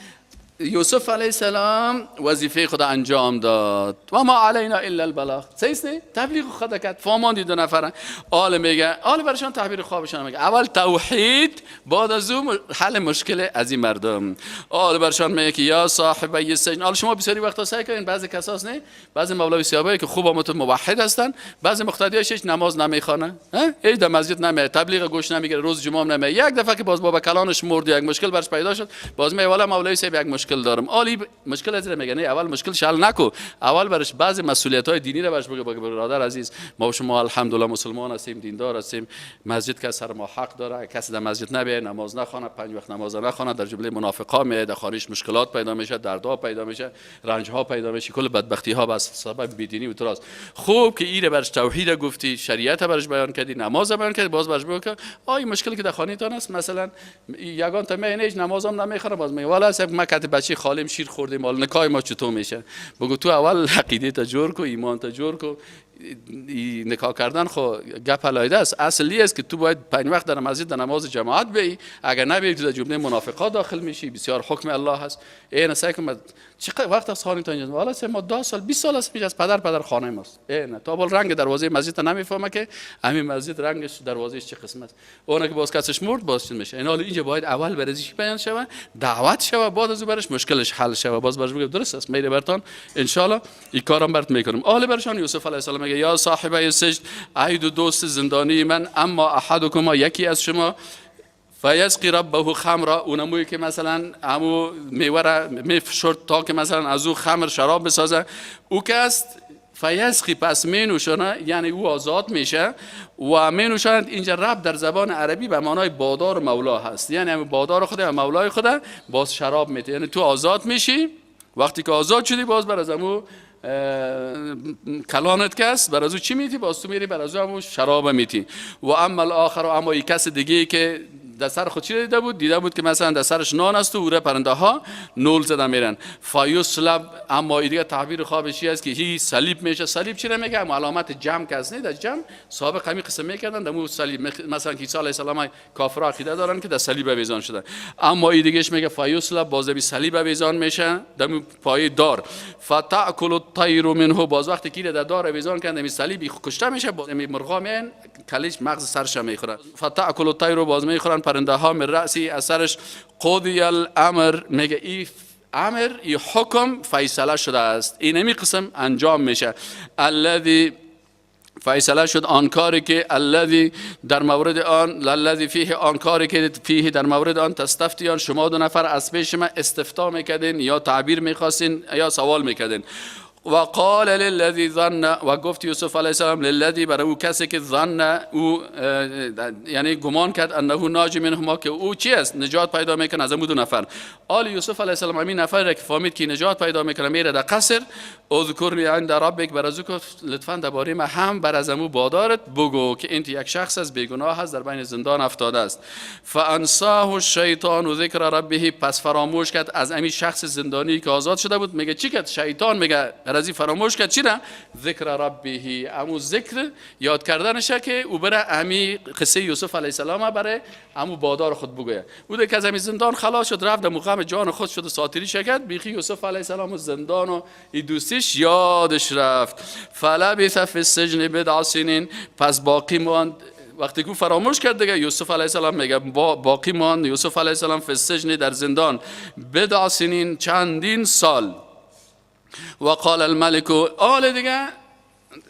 یوسف علیه السلام وظیفه خود انجام داد و ما علینا الا البلاغ. صحیح نه؟ تبلیغ خود کرد، فهماندی دو نفره. آل میگه، آل برشان تعبیر خوابشان میگه اول توحید، بعد از اون حل مشکل از این مردم. آل برشان میگه که یا صاحب السجن. آل شما بسیاری وقتا سعی کنین بعضی کساس نه، بعضی مولوی صاحبایی که خوب هم موحد هستن، بعضی مقتدیاش هیچ نماز نمیخوانه، هیچ در مسجد نمیاد، تبلیغ گوش نمیگیره، روز جمعه هم نمیاد. یک دفعه که باز بابا کلانش مرد، یک مشکل برش پیدا شد، باز میگه والا مولوی صاحب یک مشکل دارم. آلی مشکل از میگه نه، اول مشکل حل نکو، اول برش بعضی مسئولیت های دینی رو برش بگه. برادر عزیز، ما و شما الحمدلله مسلمان هستیم، دیندار هستیم، مسجد که سر ما حق داره، کسی در مسجد نبیه، نماز نخوانه، پنج وقت نماز نخوانه، در جمله منافقا میاد، در خارج مشکلات پیدا میشه، دردها پیدا میشه، رنج ها پیدا میشه، کل بدبختی ها بس سبب بیدینی و تراز. خوب که ایره برش توحید گفتی، شریعت برش بیان کردی، نماز بیان کردی، باز برش بگو که آی مشکلی که در خانه تان است، مثلا یگان تا می نمازم نمیخوره، باز میگه والا ما کت بچه خالیم شیر خوردیم، مال نکای ما چطور میشه؟ بگو تو اول عقیده تا جور کو، ایمان تا جور کو. نکاح کردن خو گپ علایده است، اصلی است که تو باید پنج وقت در مسجد در نماز جماعت بی، اگر نبی تو در جمله منافقا داخل میشی. بسیار حکم الله هست. این سعی کن چقدر وقت از خانه تا اینجا، والا سه ما 10 سال 20 سال است میشه از پدر خانه ماست. نه تا بال رنگ دروازه مسجد نمیفهمه که همین مسجد رنگش دروازهش چه قسم است. اون که باز کسش مرد باز چی میشه. این حالا اینجا باید اول برزیش بیان شوه، دعوت شوه، بعد از برش مشکلش حل شوه، باز برش بگه درست است میره برتان ان شاء الله این کارم برات میکنم. اهل برشان یوسف علیه السلام میگه یا صاحب السجن، ای دو دوست زندانی من، اما احدکما، یکی از شما، فیسقی ربه خمرا، اونمویی که مثلا امو میوه را میفشرد تا که مثلا از او خمر شراب بسازه، او که است فیسقی، پس مینوشانه، یعنی او آزاد میشه و مینوشاند. اینجا رب در زبان عربی به معنای بادار و مولا هست، یعنی بادار خود و مولای خود باز شراب میده، یعنی تو آزاد میشی. وقتی که آزاد شدی باز بر از امو کلانت کس بر از او چی میتی؟ باز تو میری بر از او امو شراب میتی. و اما الاخر، اما یک کس دیگه که در سر خود چی دیده بود؟ دیده بود که مثلا در سرش نان است و او را پرنده ها نول زده میرن. فیصلب، اما دیگه تعبیر خوابش است که هی صلیب میشه. صلیب چی میگه؟ علامت جمع که است، نه در جمع سابق همین قسم میکردن در مو صلیب، مثلا که عیسی علیه السلام کافر عقیده دارن که در صلیب آویزان شده. اما این دیگهش میگه فیصلب، باز در صلیب آویزان میشه در پای دار. فتاکل الطیر منه، باز وقتی که در دار آویزان کردن می صلیب کشته میشه، باز مرغا میان کلش مغز سرش میخوره. فتاکل الطیر، باز میخورن پرنده ها من رأسی، از سرش. قضی الامر، میگه ای امر، ای حکم فیصله شده است، این امی قسم انجام میشه. الذی فیصله شد آن کاری که الذی در مورد آن، الذی فیه، آن کاری که فیه در مورد آن تستفتیان، شما دو نفر از پیش ما استفتا میکردین یا تعبیر میخواستین یا سوال میکردین. و قال للذی ظن، و گفت یوسف علیه السلام للذی، برای او کسی که ظن، او یعنی گمان کرد، انه ناج منهما، که او چی است؟ نجات پیدا میکنه از دو نفر. آل یوسف علیه السلام همین نفر را که فهمید که نجات پیدا میکنه میره در قصر. اذکرنی عند ربک، بر از او گفت لطفا درباره ما هم بر از امو بادارت بگو که انت یک شخص از بیگناه است، در بین زندان افتاده است. فانساه الشیطان ذکر ربه، پس فراموش کرد از امی شخص زندانی که آزاد شده بود. میگه چی کرد شیطان؟ میگه برازی فراموش کرد چی را؟ ذکر ربه، امو ذکر یاد کردنش که او بره امی قصه یوسف علیه السلام برای امو بادار خود بگویه. او که از امی زندان خلاص شد، رفت در مقام جان خود شد و ساتری شکد، بیخی یوسف علیه السلام و زندان و ای دوستیش یادش رفت. فلبث فی السجن بضع سنین، پس باقی ماند. وقتی که فراموش کرد دیگه یوسف علیه السلام میگه باقی ماند یوسف علیه السلام فی السجن در زندان بضع سنین چندین سال. و قال الملک، آل دیگه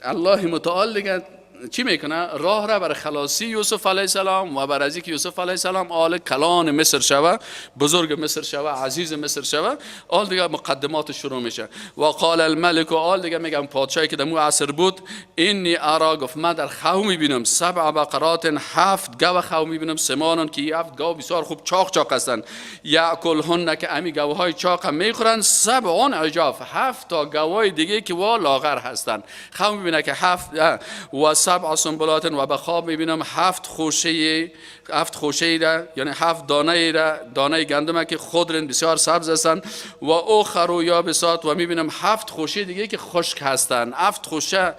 الله متعال دیگه چی میکنه؟ راه را برای خلاصی یوسف علیه السلام و برای اینکه یوسف علیه السلام آل کلان مصر شوه، بزرگ مصر شوه، عزیز مصر شوه، آل دیگه مقدمات شروع میشه. و قال الملک، آل دیگه میگم پادشاهی که در مو عصر بود، انی ارا، گفت من در خو میبینم سبع بقرات، 7 گاو خو میبینم، سمانان که 7 گاو بسیار خوب چاق چاق هستند، یاکلهن که امی گاوهای چاق میخورن، سبع عجاف، 7 تا گاوهای دیگه که وا لاغر هستند. خو میبینه که 7 و سبع سنبلات، و به خواب میبینم 7 خوشه، 7 خوشه را، یعنی 7 دانه را، دانه گندم که خضرن بسیار سبز هستند، و اخر یابسات، و میبینم 7 خوشه دیگه که خشک هستند. 7 خوشه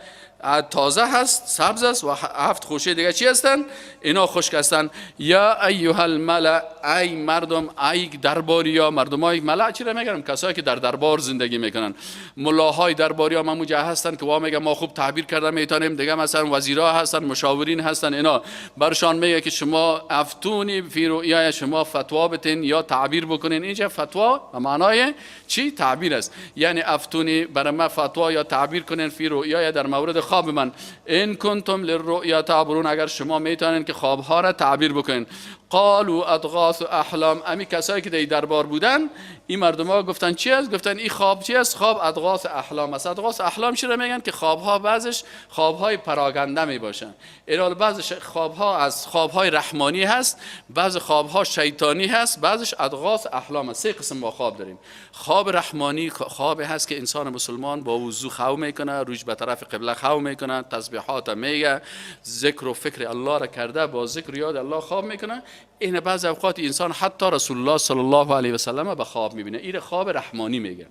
تازه هست سبز است و 7 خوشه دیگه چی هستند؟ اینا خشک هستند. یا ایها الملأ، ای مردم، ای درباریا، مردمای ملأ چی را میگن؟ کسایی که در دربار زندگی میکنن، ملاهای درباریا همونجا هستن که وا میگه ما خوب تعبیر کرده میتونیم دیگه، مثلا وزیرا هستن، مشاورین هستن، اینا برشان میگه که شما افتونی فی رؤیای، شما فتوا بتین یا تعبیر بکنین. اینجا فتوا به معنای چی؟ تعبیر است، یعنی افتونی برای ما فتوا یا تعبیر کنین فی رؤیای، در مورد خواب من. ان کنتم للرؤیا تعبرون، اگر شما میتونین که خوابها را تعبیر بکنین. قالوا اضغاث احلام، امی کسایی که در دربار بودن این مردم ها گفتن چی است؟ گفتن این خواب چی است؟ خواب اضغاث احلام است. اضغاث احلام چی را میگن؟ که خوابها بعضش خوابهای پراگنده می باشن. ایرال بعضش خوابها از خوابهای رحمانی هست، بعض خوابها شیطانی هست، بعضش اضغاث احلام است. 3 قسم ما خواب داریم. خواب رحمانی خواب هست که انسان مسلمان با وضو خواب میکنه، روش به طرف قبله خواب میکنه، تسبیحات میگه، ذکر و فکر الله را کرده، با ذکر یاد الله خواب میکنه. این بعض اوقات انسان حتی رسول الله صلی الله علیه و سلم به خواب میبینه. این خواب رحمانی میگه.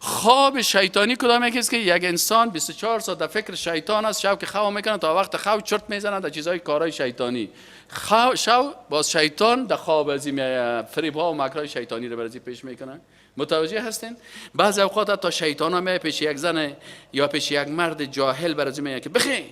خواب شیطانی کدام یکی است که یک انسان 24 ساعت در فکر شیطان است، شب که خواب میکنه تا وقت خواب چرت میزنه در چیزای کارهای شیطانی. شب باز شیطان در خواب از این فریب ها و مکرهای شیطانی رو برازی پیش میکنه. متوجه هستین؟ بعض اوقات حتی شیطان ها میاد پیش یک زن یا پیش یک مرد جاهل برازی میگه که بخی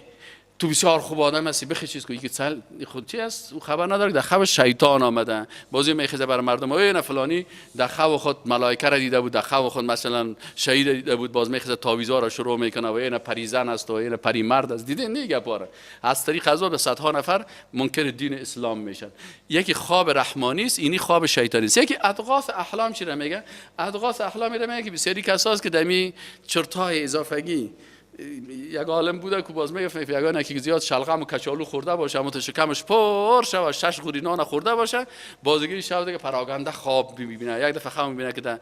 تو بسیار خوب آدم هستی، بخی چیز کو، یکی سل خود چی است؟ او خبر نداره در خواب شیطان آمده. بازی میخیزه بر مردم، ای نه فلانی در خواب خود ملائکه را دیده بود، در خواب خود مثلا شهید دیده بود، باز میخیزه تعویذا را شروع میکنه و این پریزن است و این پری مرد است. دیده نه گپاره. از طریق از به صدها نفر منکر دین اسلام میشن. یکی خواب رحمانی است، اینی خواب شیطانی است. یکی اضغاث احلام چی را میگه؟ اضغاث احلام میگه که بسیاری کساست که دمی چرتای اضافگی، یک عالم بوده که باز میگفت یگانه که زیاد شلغم و کچالو خورده باشه، اما شکمش پر شه و 6 قوری نان خورده باشه، بازگی شب دیگه پراگنده خواب میبینه. یک دفعه خواب میبینه که در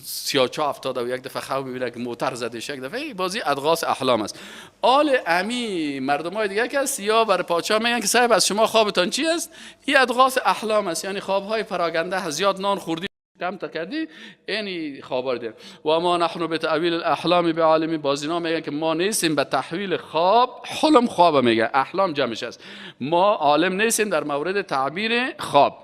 سیاچا افتاده و یک دفعه خواب میبینه که موتر زده، یک دفعه بازی اضغاث احلام است. آل امی مردمای دیگه که یا بر پادشاه میگن که صاحب از شما خوابتان چی است؟ این اضغاث احلام است، یعنی خوابهای پراگنده، زیاد نان خوردی کم تا کردی اینی خوابا رو. و ما نحن به تأویل الاحلام بعالمین، بازینا میگن که ما نیستیم به تحویل خواب، حلم خواب میگه، احلام جمعش است، ما عالم نیستیم در مورد تعبیر خواب.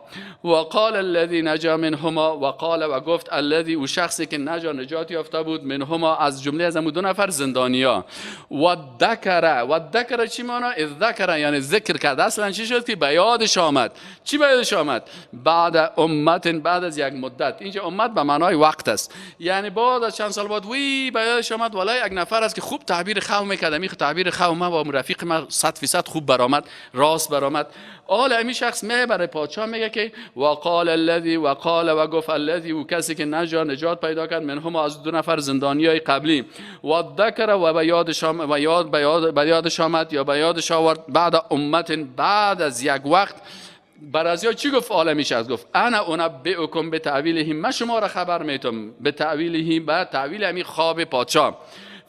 و قال الذي نجا منهما، و قال و گفت الذي او شخصی که نجا نجات یافته بود، منهما از جمله از دو نفر زندانیا، و ذکر، و ذکر چی معنا؟ ذکر یعنی ذکر کرد. اصلا چی شد که به یادش آمد؟ چی به یادش آمد؟ بعد امت، بعد از یک مدت. اینجا امت به معنای وقت است، یعنی بعد از چند سال بعد وی به یادش آمد والله یک نفر است که خوب تعبیر خو میکرد، می تعبیر خو ما با رفیق ما 100% خوب برآمد، راست برآمد. آل امی شخص میبره پادشاه میگه که وقال الذي، وقال و گفت الذي و کسی که نجا نجات پیدا کرد، منهما از دو نفر زندانیای قبلی، و ذکر و به یادش و یاد به یادش آمد یا به یادش آورد، بعد امت بعد از یک وقت. برازیا چی گفت عالمی شخص؟ گفت انا انبئکم بتأویله، من شما را خبر میتم به تأویله، به تأویل امی خواب پادشاه.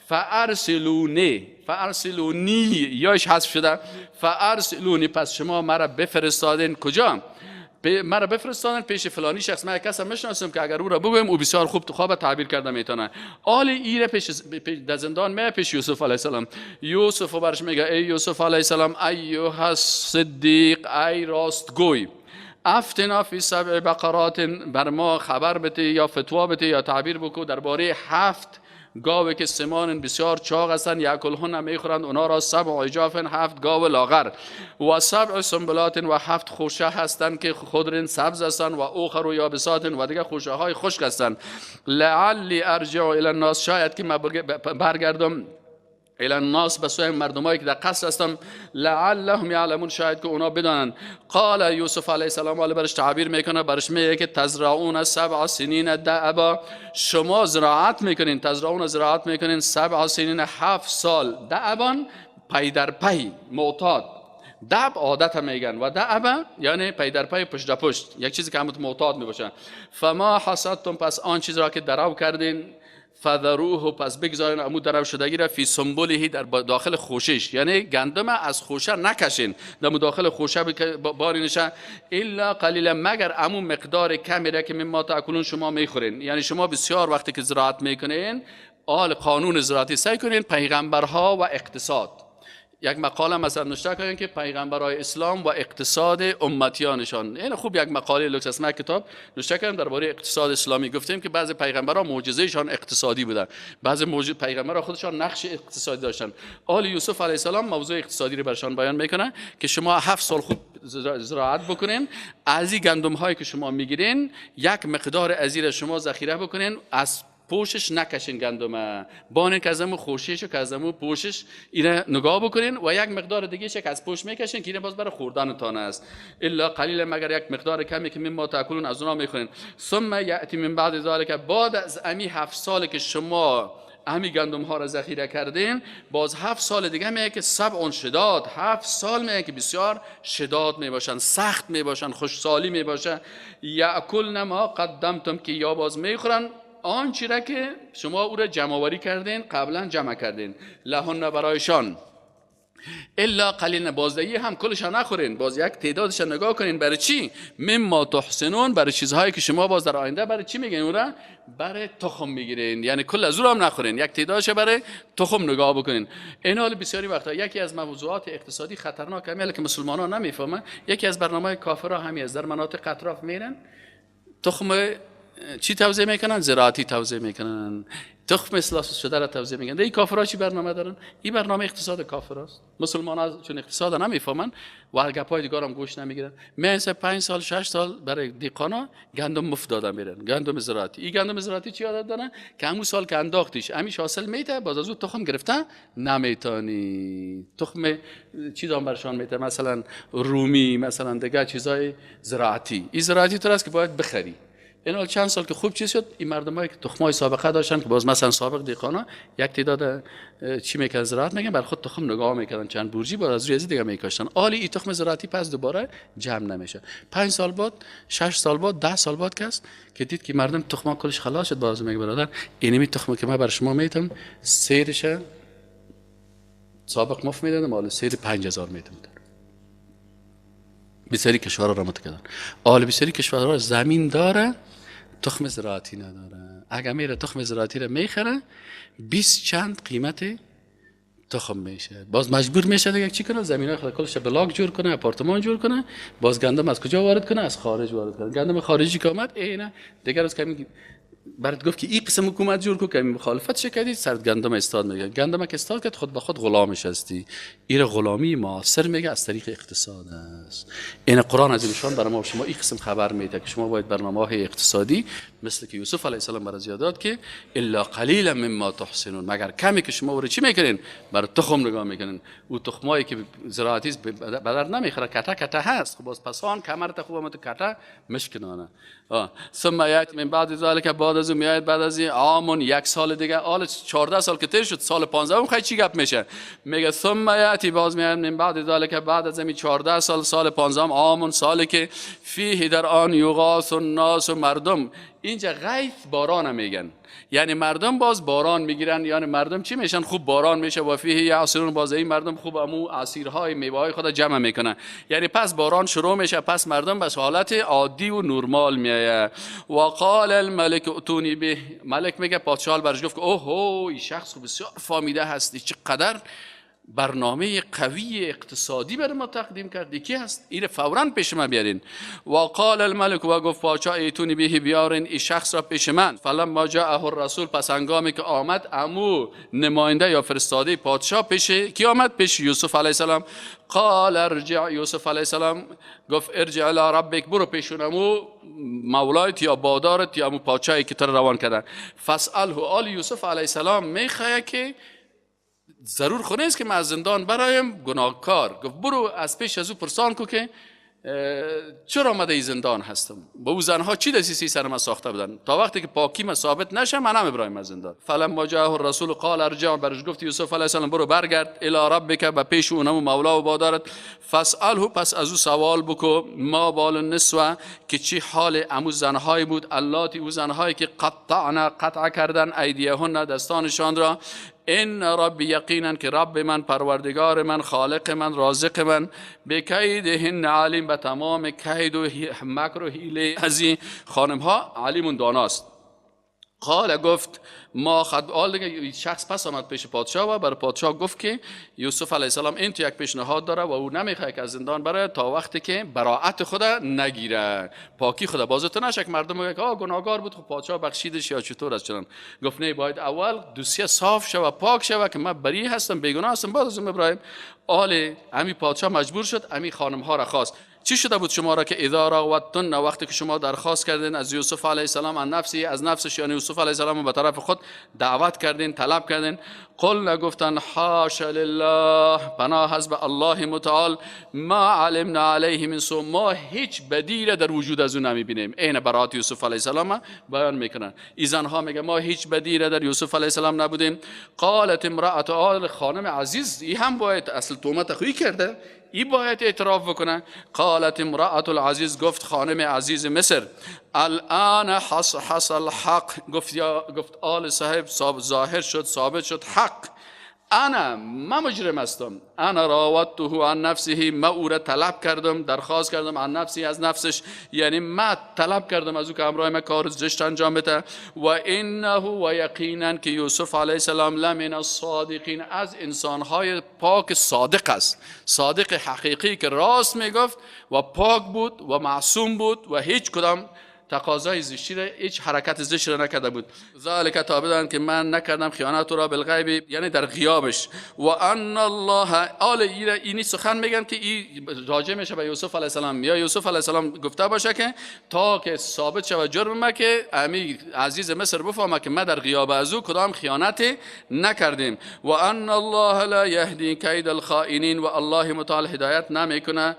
فارسلونی، فارسلونی یاش حذف شده، فارسلونی پس شما مرا بفرستادین کجا؟ مرا بفرستانن پیش فلانی شخص، من کس میشناسم که اگر او را بگویم او بسیار خوب خواب تعبیر کرده میتونه. آل ایره پیش در زندان می پیش یوسف علیه السلام. یوسف برش میگه ای یوسف علیه السلام، ایها الصدیق، ای راستگوی، افتنا فی سبع بقرات، بر ما خبر بده یا فتوا بده یا تعبیر بکو درباره 7 گاوه که سمان بسیار چاق هستند، یاکلهن میخورند اونا را، سبع عجاف، 7 گاو لاغر، و سبع سنبلات، و 7 خوشه هستند که خضر سبز هستند، و اوخر و یابسات، و دیگه خوشه های خشک هستند. لعلی ارجع الی الناس، شاید که من برگردم الی الناس، به سوی مردمایی که در قصر هستم، لعلهم یعلمون، شاید که اونا بدانند. قال یوسف علیه السلام، حالا برش تعبیر میکنه، برش میگه که تزرعون 7 سنین دعبا، شما زراعت میکنین، تزرعون زراعت میکنین 7 سنین، 7 سال، دعبان پی در پی، معتاد، دعب عادت میگن و دعب یعنی پی در پی، پشت در پشت، یک چیزی که همون معتاد میباشه. فما حصدتم، پس آن چیز را که درو کردین، فذروه، پس بگذارین امو درو شدگی را، فی سنبله، در داخل خوشش، یعنی گندم از خوشه نکشین، در داخل خوشه بارینشه، الا قلیلا، مگر امو مقدار کمی را که مما تاکلون، شما میخورین. یعنی شما بسیار وقتی که زراعت میکنین، آل قانون زراعتی سعی کنین پیغمبرها و اقتصاد، یک مقاله مثلا نوشته کنین که پیغمبرای اسلام و اقتصاد امتیانشان. این خوب یک مقاله لوکس است، من کتاب نوشته کردم درباره اقتصاد اسلامی. گفتیم که بعضی پیغمبرها معجزه‌شان اقتصادی بودن، بعضی پیغمبرها خودشان نقش اقتصادی داشتن. آل یوسف علیه السلام موضوع اقتصادی رو برشان بیان میکنه که شما 7 سال خوب زراعت بکنین، از این گندم هایی که شما میگیرین یک مقدار از این شما ذخیره بکنین، از پوشش نکشین گندم، بانین که از امو خوشش و که از امو پوشش اینه نگاه بکنین، و یک مقدار دیگه که از پوش میکشین که اینه باز برای خوردنتان است. الا قلیل، مگر یک مقدار کمی که مما تاکلون، از اونا میخورین. ثم یاتی من بعد ذلک، بعد از امی 7 سال که شما امی گندم ها را ذخیره کردین، باز 7 سال دیگه میگه که 7 شداد، 7 سال میگه که بسیار شداد میباشن، سخت میباشن، خوشسالی میباشن. یاکلن ما قدمتم، که یا باز میخورن آن چی را که شما او را جمع آوری کردین، قبلا جمع کردین، لهن، برایشان، الا قلیل، بازدهی هم کلش نخورین، باز یک تعدادش نگاه کنین. برای چی؟ مما تحسنون، برای چیزهایی که شما باز در آینده برای چی میگین او را؟ برای تخم میگیرین، یعنی کل از او هم نخورین، یک تعدادش برای تخم نگاه بکنین. این حال بسیاری وقتا یکی از موضوعات اقتصادی خطرناک همیه که مسلمان ها نمیفهمن، یکی از برنامه کافرها همی است، در مناطق اطراف میرن تخم چی توزیع میکنن؟ زراعتی توزیع میکنن، تخم اصلاح شده را توزیع میکنن. این کافرها چی برنامه دارن؟ این برنامه اقتصاد کافراست. مسلمان ها چون اقتصاد نمیفهمن و گپای دیگه هم گوش نمیگیرن، میان 5 سال 6 سال برای دیقانا گندم مفت داده میرن، گندم زراعتی. این گندم زراعتی چی عادت دارن؟ که همون سال که انداختیش همیش حاصل میته، باز از او تخم گرفته نمیتونی. تخم چی دام برشان میته؟ مثلا رومی، مثلا دیگه چیزای زراعتی. این زراعتی تو است که باید بخری. این حال چند سال که خوب چیز شد، این مردمایی که تخمای سابقه داشتن که باز مثلا سابق دیقانا یک تعداد چی میکردن، زراعت میکردن، بر خود تخم نگاه میکردن، چند برجی باز از روی از دیگه میکاشتن. آلی این تخم زراعتی پس دوباره جمع نمیشه. 5 سال بعد، 6 سال بعد، 10 سال بعد کس که دید که مردم تخما کلش خلاص شد، باز میگه برادر اینمی تخم که من بر شما میتم سیرش سابق مفت میدادم، حالا سیر 5000 میتم. بسیاری کشورها را متکدن. آل بسیاری کشورها زمین داره، تخم زراعتی نداره. اگر میره تخم زراعتی را میخره، 20 چند قیمت تخم میشه. باز مجبور میشه دیگه چی کنه؟ زمینای خود کلش بلاک جور کنه، آپارتمان جور کنه. باز گندم از کجا وارد کنه؟ از خارج وارد کنه. گندم خارجی که آمد، اینه دیگه از کمی برات گفت که این قسم حکومت جور کو که مخالفت شکردی، سرد گندم استاد میگه. گندم که استاد کرد، خود به خود غلامش هستی. این غلامی معاصر میگه از طریق اقتصاد است. این قرآن از نشان برای ما شما این قسم خبر میده که شما باید برنامه‌های اقتصادی مثل که یوسف علیه السلام برای زیاد داد که الا قلیلا مما تحسنون، مگر کمی که شما برای چی میکنین؟ برای تخم نگاه میکنین. او تخمایی که زراعتی است به درد نمیخوره، کته کته هست. خب باز پسان کمرت خوب مت کته مشکنانه. ثم یات من بعد ذلک، بعد از میاد بعد از عام، یک سال دیگه، آل 14 سال که تیر شد، سال 15 خیلی چی گپ میشه؟ میگه ثم یاتی، باز میاد من بعد ذلک، بعد از این 14 سال، سال 15 عام، سالی که فیه در آن یغاث الناس، مردم اینجا غیث باران میگن، یعنی مردم باز باران میگیرن، یعنی مردم چی میشن؟ خوب باران میشه. و فیه یعصرون، باز این مردم خوب امو عصیرهای میوه خود جمع میکنن، یعنی پس باران شروع میشه، پس مردم بس حالت عادی و نرمال میایه. و قال الملک ائتونی به، ملک میگه پادشاه برش گفت که اوه این شخص بسیار فامیده هستی، چقدر برنامه قوی اقتصادی بر ما تقدیم کرد، کی هست؟ این فوراً پیش من بیارین. و قال الملک، و گفت پادشاه ایتونی به، بیارین این شخص را پیش من. فلما جاءه الرسول، پس هنگامی که آمد امو نماینده یا فرستاده پادشاه پیش کی آمد؟ پیش یوسف علیه السلام. قال ارجع، یوسف علیه السلام گفت ارجع الی ربک، برو پیش امو مولایت یا بادارت یا امو پادشاهی که تو روان کردن. فاساله، آل یوسف علیه السلام میخواد که ضرور خو نیست که من از زندان برایم گناهکار. گفت برو از پیش از او پرسان کو که چرا آمده ای زندان هستم، با او زنها چی دسیسی سر من ساخته بودن، تا وقتی که پاکی من ثابت نشه من هم ابراهیم از زندان. فلما جاءه الرسول قال ارجع، برش گفت یوسف علیه السلام برو برگرد الی ربک، به پیش اونم مولا و بادارت. فاساله، پس از او سوال بکو ما بال النسوه، که چی حال امو زنهای بود، اللاتی، او زنهایی که قطعنا، قطع کردن، ایدیهن، دستانشان را. ان ربی، یقینا که رب من، پروردگار من، خالق من، رازق من، بکیدهن علیم، به تمام کید و مکر و حیله از این خانم ها علیم داناست. قال، گفت ما خد آل دیگه شخص پس آمد پیش پادشاه و بر پادشاه گفت که یوسف علیه السلام این تو یک پیشنهاد داره و او نمیخواد که از زندان بره تا وقتی که براعت خود نگیره، پاکی خود بازت نشه که مردم میگه آ گناهکار بود، خب پادشاه بخشیدش یا چطور است چنان. گفت نه، باید اول دوسیه صاف شوه، پاک شوه که من بری هستم، بیگناه هستم، بعد از ابراهیم. آل امی پادشاه مجبور شد امی خانم ها را خواست. چی شده بود شما را که اذا راودتن، وقتی که شما درخواست کردین از یوسف علیه السلام، عن نفسی، از نفسش، یعنی یوسف علیه السلام به طرف خود دعوت کردین، طلب کردین. قلنا، گفتن حاش لله، پناه از به الله متعال، ما علمنا علیه من سوء، ما هیچ بدی را در وجود از او نمیبینیم. عین برات یوسف علیه السلام بیان میکنن. این زنها میگه ما هیچ بدی را در یوسف علیه السلام نبودیم. قالت امرأة آل، خانم عزیز ای هم باید اصل تهمت خویی کرده، ای باید اعتراف بکنه. قالت امرأة العزیز، گفت خانم عزیز مصر، الان حصحص الحق، گفت یا گفت آل صاحب ظاهر شد، ثابت شد حق، انا ما مجرم هستم، انا راودته عن نفسه، ما او را طلب کردم، درخواست کردم، عن نفسی، از نفسش، یعنی ما طلب کردم از او که همراه ما کار زشت انجام بده. و انه، و یقینا که یوسف علیه السلام، لمن الصادقین، از انسانهای پاک صادق است، صادق حقیقی که راست میگفت و پاک بود و معصوم بود و هیچ کدام تقاضای زشتی را، هیچ حرکت زشتی را نکرده بود. ذالک، تا بدان که من نکردم خیانت را، بالغیب، یعنی در غیابش. و ان الله آل اینی سخن میگن که این راجع میشه به یوسف علیه السلام، یا یوسف علیه السلام گفته باشه که تا که ثابت شود جرم ما، که امی عزیز مصر بفهمه که ما در غیاب از او کدام خیانت نکردیم. و ان الله لا یهدی کید الخائنین، و الله متعال هدایت نمیکنه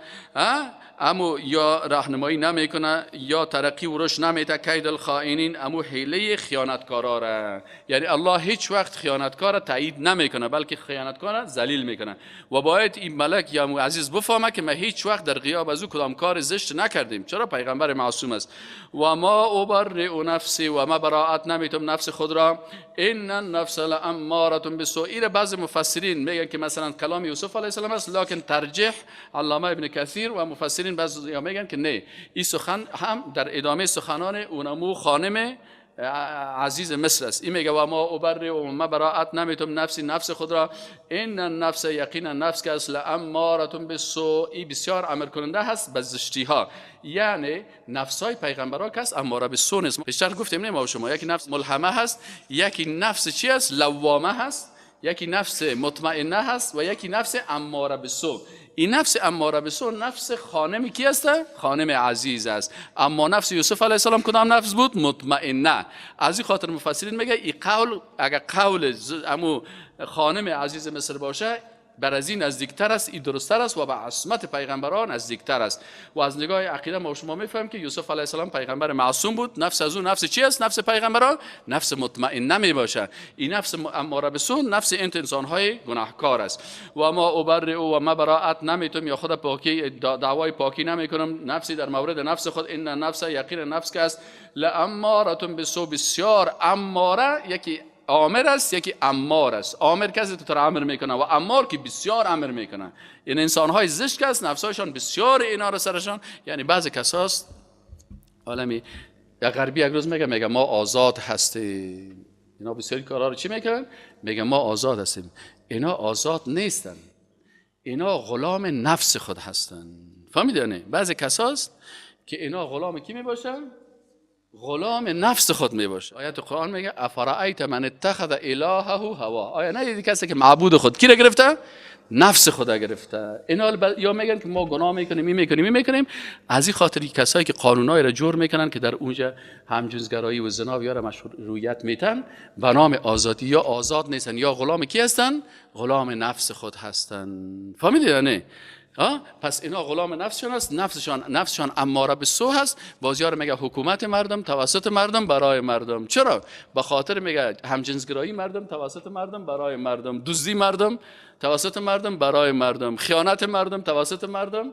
امو یا راهنمایی نمیکنه یا ترقی و رشد نمیده کید الخائنین، امو حیله خیانتکارا را. یعنی الله هیچ وقت خیانتکار را تایید نمیکنه، بلکه خیانتکار را ذلیل میکنه. و باید این ملک یا امو عزیز بفهمه که ما هیچ وقت در غیاب از او کدام کار زشت نکردیم، چرا پیغمبر معصوم است. و ما ابرئ نفسی، و ما براءت نمیتم نفس خود را، ان النفس لاماره بالسوء. ایره بعض مفسرین میگن که مثلا کلام یوسف علیه السلام است، لکن ترجیح علامه ابن کثیر و مفسرین بعض یا میگن که نه، این سخن هم در ادامه سخنان اونمو خانم عزیز مصر است. این میگه و ما ابرئ، و ما براءت نمیتم نفسی، نفس خود را، ان النفس، یقینا نفس که است، لاماره بالسوء، ای بسیار امر کننده هست به زشتی ها. یعنی نفسای پیغمبرا که است اماره بالسوء نیست. بیشتر گفتیم نه ما شما، یکی نفس ملهمه هست، یکی نفس چی است؟ لوامه هست، یکی نفس مطمئنه هست و یکی نفس اماره بالسوء. این نفس اماره بالسوء نفس خانم کی است؟ خانم عزیز است. اما نفس یوسف علیه السلام کدام نفس بود؟ مطمئنه. از این خاطر مفسرین میگه این قول اگر قول امو خانم عزیز مصر باشه بر از این نزدیکتر است، این درستتر است و به عصمت پیغمبران نزدیکتر است. و از نگاه عقیده ما شما میفهمیم که یوسف علیه السلام پیغمبر معصوم بود. نفس از اون نفس چی است؟ نفس پیغمبران نفس مطمئنه می باشه. این نفس اماره به سو نفس انسان های گناهکار است. و ما ابرئ و ما براءت نمیتم، یا خود پاکی دعوای پاکی نمیکنم نفسی در مورد نفس خود. ان نفس یقین نفس که است لاماره بالسوء، بسیار اماره، یکی آمر است یکی امار است. آمر کسی تو امر میکنه و امار که بسیار امر میکنه. این انسان های زشت است، نفسهایشان بسیار اینا را سرشان، یعنی بعضی کساست عالمی یا غربی یک روز میگه ما آزاد هستیم. اینا بسیاری کارا رو چی میکنن؟ میگه ما آزاد هستیم. اینا آزاد نیستن، اینا غلام نفس خود هستن. فهمیدی؟ بعضی کساست که اینا غلام کی میباشن؟ غلام نفس خود می باشه. آیت قرآن میگه افرأیت من اتخذ الهه هوا. آیا ندیدی کسی که معبود خود کی را گرفته؟ نفس خود گرفته. اینا یا میگن که ما گناه میکنیم، می میکنیم، می میکنیم. از این خاطر کسایی که قانونای را جور میکنن که در اونجا همجنسگرایی و زنا و یا مشروعیت میتن به نام آزادی، یا آزاد نیستن یا غلام کی هستن؟ غلام نفس خود هستن. فهمیدی نه؟ پس اینا غلام نفسشان است، نفسشان اماره به سو هست. بازیار میگه حکومت مردم توسط مردم برای مردم. چرا؟ به خاطر میگه همجنسگرایی مردم توسط مردم برای مردم، دزدی مردم توسط مردم برای مردم، خیانت مردم توسط مردم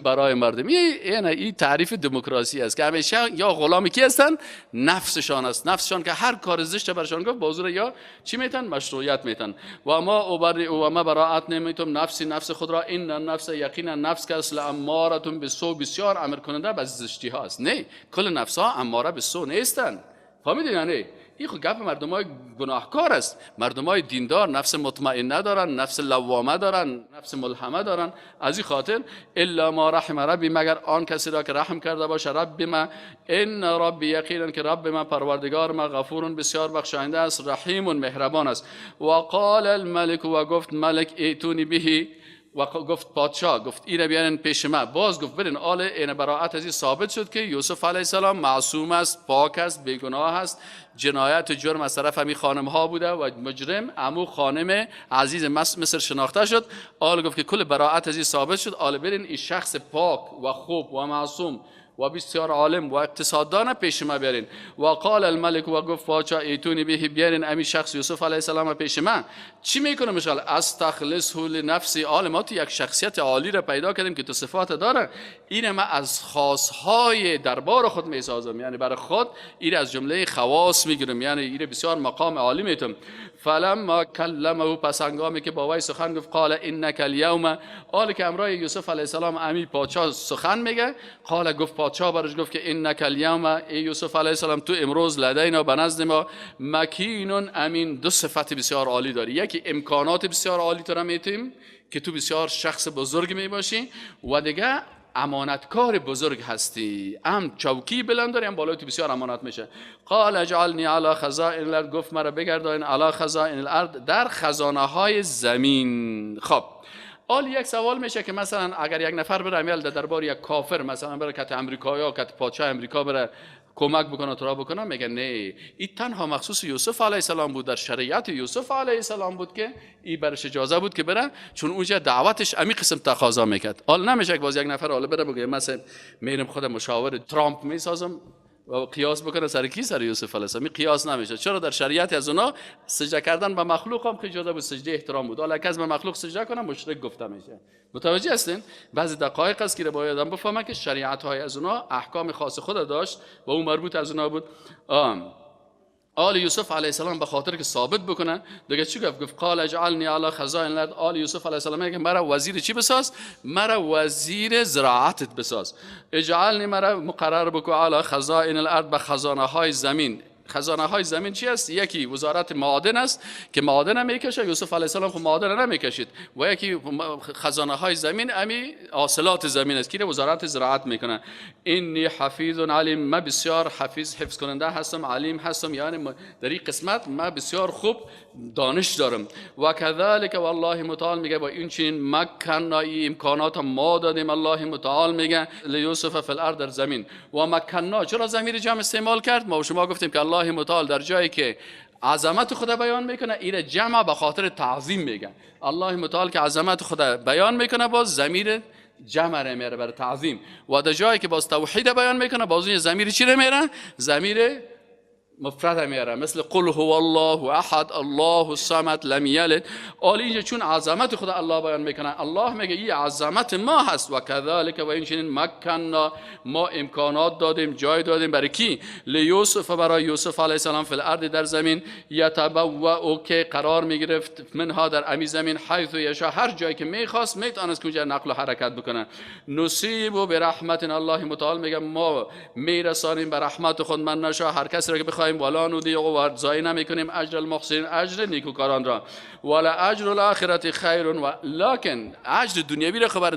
برای مردم. این تعریف دموکراسی است که همیشه یا غلام کی هستن؟ نفسشان است. نفسشان که هر کار زشت برشان گفت بازور یا چی میتن؟ مشروعیت میتن. و ما ابرئ و ما براءت نمیتم نفسی نفس خود را، ان النفس یقینا نفس که اصل اماره بالسوء، بسیار امر کننده به زشتی ها است. نه، کل نفس ها اماره به سو نیستن. فهمیدین؟ نه، این خود گپ مردم های گناهکار است. مردم های دیندار نفس مطمئنه دارن، نفس لوامه دارن، نفس ملهمه دارن. از این خاطر الا ما رحم ربی، مگر آن کسی را که رحم کرده باشه رب ما. ان ربی یقینا که رب ما پروردگار ما غفور بسیار بخشاینده است، رحیم مهربان است. و قال الملک، و گفت ملک ایتونی بهی، و گفت پادشاه گفت ایره بیارین پیش ما. باز گفت برین آل این براءت از این ثابت شد که یوسف علیه السلام معصوم است، پاک است، بیگناه است، جنایت و جرم از طرف همی خانم ها بوده و مجرم عمو خانم عزیز مصر شناخته شد. آل گفت که کل براءت از این ثابت شد، آل برین این شخص پاک و خوب و معصوم و بسیار عالم و اقتصاددان پیش ما بیارین. و قال الملک، و گفت پادشاه ایتونی به، بیارین امی شخص یوسف علیه السلام پیش ما. چی میکنه مشال؟ استخلصه لنفسی. آل ما تو یک شخصیت عالی را پیدا کردیم که تو صفات داره، این ما از خاصهای دربار خود میسازم، یعنی برای خود این از جمله خواص میگیرم، یعنی این بسیار مقام عالی میتم. فلما کلمه، پس هنگامی که با وی سخن گفت، قال انک الیوم، آل که امرای یوسف علیه السلام امی پادشاه سخن میگه، قال گفت پادشاه برش گفت که انک الیوم، ای یوسف علیه السلام تو امروز لدینا به نزد ما مکین امین، دو صفت بسیار عالی داری، یکی امکانات بسیار عالی تو را میتیم که تو بسیار شخص بزرگ میباشی، و دیگه امانتکار بزرگ هستی، هم چوکی بلند داری هم بالای تو بسیار امانت میشه. قال اجعلنی علی خزائن الارض، گفت مرا بگردان علی خزائن الارض، در خزانه های زمین. خب حال یک سوال میشه که مثلا اگر یک نفر بره امیال در دربار یک کافر، مثلا بره کت امریکا یا کت پادشاه امریکا بره کمک بکنه ترا بکنه، میگه نه، این تنها مخصوص یوسف علیه السلام بود، در شریعت یوسف علیه السلام بود که این برش اجازه بود که بره، چون اونجا دعوتش امی قسم تقاضا میکرد. حال نمیشه که باز یک نفر حالا بره بگه مثلا میرم خود مشاور ترامپ میسازم و قیاس بکنه سر کی؟ سر یوسف علیه السلام. قیاس نمیشه. چرا؟ در شریعت از اونا سجده کردن به مخلوق هم اجازه بود، سجده احترام بود. حالا کس به مخلوق سجده کنه مشرک گفته میشه. متوجه هستین؟ بعضی دقایق است که باید آدم بفهمه که شریعت های از اونا احکام خاص خود داشت و اون مربوط از اونا بود. آل یوسف علیه السلام به خاطر که ثابت بکنه دیگه چی گفت؟ گفت قال اجعلنی علی خزائن الارض. آل یوسف علیه السلام میگه مرا وزیر چی بساز؟ مرا وزیر زراعتت بساز. اجعلنی مرا مقرر بکو علی خزائن الارض، به خزانه های زمین. خزانه های زمین چی است؟ یکی وزارت معادن است که معادن میکشه، یوسف علیه السلام خب معادن نمیکشید، و یکی خزانه های زمین امی حاصلات زمین است که وزارت زراعت میکنه. انی حفیظ علیم، ما بسیار حفیظ حفظ کننده هستم، علیم هستم، یعنی در این قسمت ما بسیار خوب دانش دارم. و کذالک والله متعال میگه با این چنین مکننا، امکانات ما دادیم. الله متعال میگه لیوسف فی الارض، در زمین. و مکننا، چرا ضمیر جمع استعمال کرد؟ ما و شما گفتیم که الله متعال در جایی که عظمت خدا بیان میکنه، ایره جمع به خاطر تعظیم میگن. الله متعال که عظمت خدا بیان میکنه باز ضمیر جمع را میاره برای تعظیم، و در جایی که باز توحید بیان میکنه باز اون ضمیر چی را میاره؟ ضمیر مفرد میاره، مثل قل هو الله احد الله الصمد لم یلد. آل اینجا چون عظمت خدا الله بیان میکنه، الله میگه این عظمت ما هست. و کذالک و این چنین مکننا، ما امکانات دادیم، جای دادیم برای کی؟ لیوسف، برای یوسف علیه السلام، فی الارض در زمین، یتبوأ که قرار میگرفت، منها در امی زمین، حیث یشاء هر جایی که میخواست میتونست که اونجا نقل و حرکت بکنه. نصیب برحمت الله متعال میگه ما میرسانیم به رحمت خود من نشاء، هر کسی را که بخوایم، ولا نضیع و ضایع نمیکنیم اجر المحسنین، اجر نیکوکاران را، ولا اجر الاخرة خیر و لکن اجر دنیوی را خبر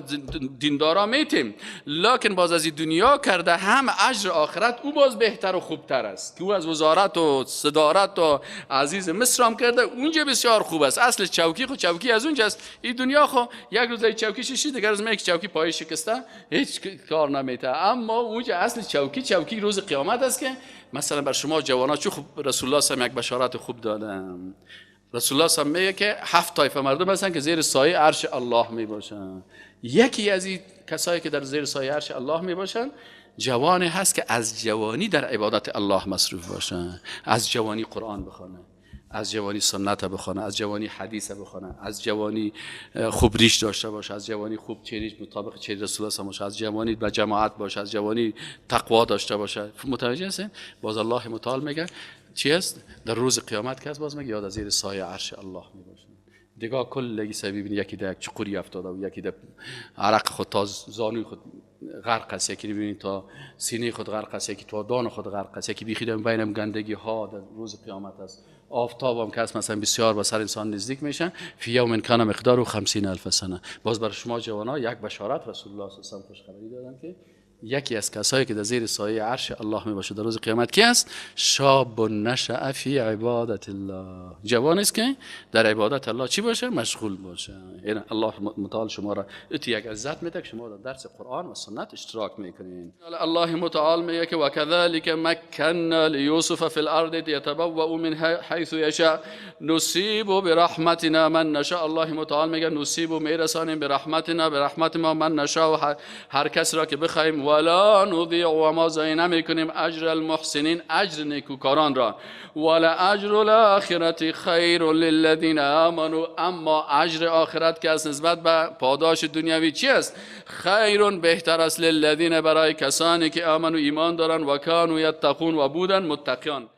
دیندارا میتیم، لکن باز از دنیا کرده هم اجر آخرت او باز بهتر و خوبتر است که او از وزارت و صدارت و عزیز مصر هم کرده، اونجا بسیار خوب است. اصل چوکی خو چوکی از اونجاست. این دنیا خو یک روز ای چوکی ششی، دیگر روز یک چوکی پای شکسته هیچ کار نمیته، اما اونجا اصل چوکی چوکی روز قیامت است که مثلا بر شما جوانا چون خوب رسول الله صلی یک بشارت خوب دادم. رسول الله صلی میگه که 7 طایفه مردم هستن که زیر سایه عرش الله می باشن. یکی از این کسایی که در زیر سایه عرش الله می باشن جوانی هست که از جوانی در عبادت الله مصروف باشن، از جوانی قرآن بخونه، از جوانی سنت بخونه، از جوانی حدیث بخونه، از جوانی خوب ریش داشته باشه، از جوانی خوب چهره مطابق چهره رسول الله باشه، از جوانی به جماعت باشه، از جوانی تقوا داشته باشه. متوجه هستین؟ باز الله متعال میگه چی است؟ در روز قیامت که باز میگه یاد از زیر سایه عرش الله میباشه. دیگه کل سبیبین یکی در یک چقوری افتاده و یکی در عرق خود تا زانوی خود غرق است، یکی ببینید تا سینه خود غرق است، یکی تا دان خود غرق است، یکی بیخی بینم گندگی ها در روز قیامت است. آفتاب هم که است مثلا بسیار به سر انسان نزدیک میشه. فی یوم کان مقداره 50,000 سنه. باز برای شما جوانا یک بشارت رسول الله صلی الله علیه و سلم خوشخبری دادن که یکی از کسایی که در زیر سایه عرش الله می باشه در روز قیامت کی است؟ شاب نشأ فی عبادت الله، جوان است که در عبادت الله چی باشه؟ مشغول باشه. یعنی الله متعال شما را ات یک عزت میده که شما در درس قرآن و سنت اشتراک میکنین. الله متعال میگه که و کذلک مکننا لیوسف فی الارض یتبوأ منها حیث یشاء نصیب برحمتنا من نشاء. الله متعال میگه نصیب میرسانیم برحمتنا، برحمت ما، من نشاء هر کس را که بخوایم، ولا نضیع و ما ضایع نمیکنیم اجر المحسنین، اجر نیکوکاران را، ولا اجر الاخرة خیر للذین آمنوا. اما اجر آخرت که از نسبت به پاداش دنیوی چی است؟ خیر بهتر است للذین برای کسانی که آمنوا ایمان دارند، و کانوا یتقون و بودن متقیان.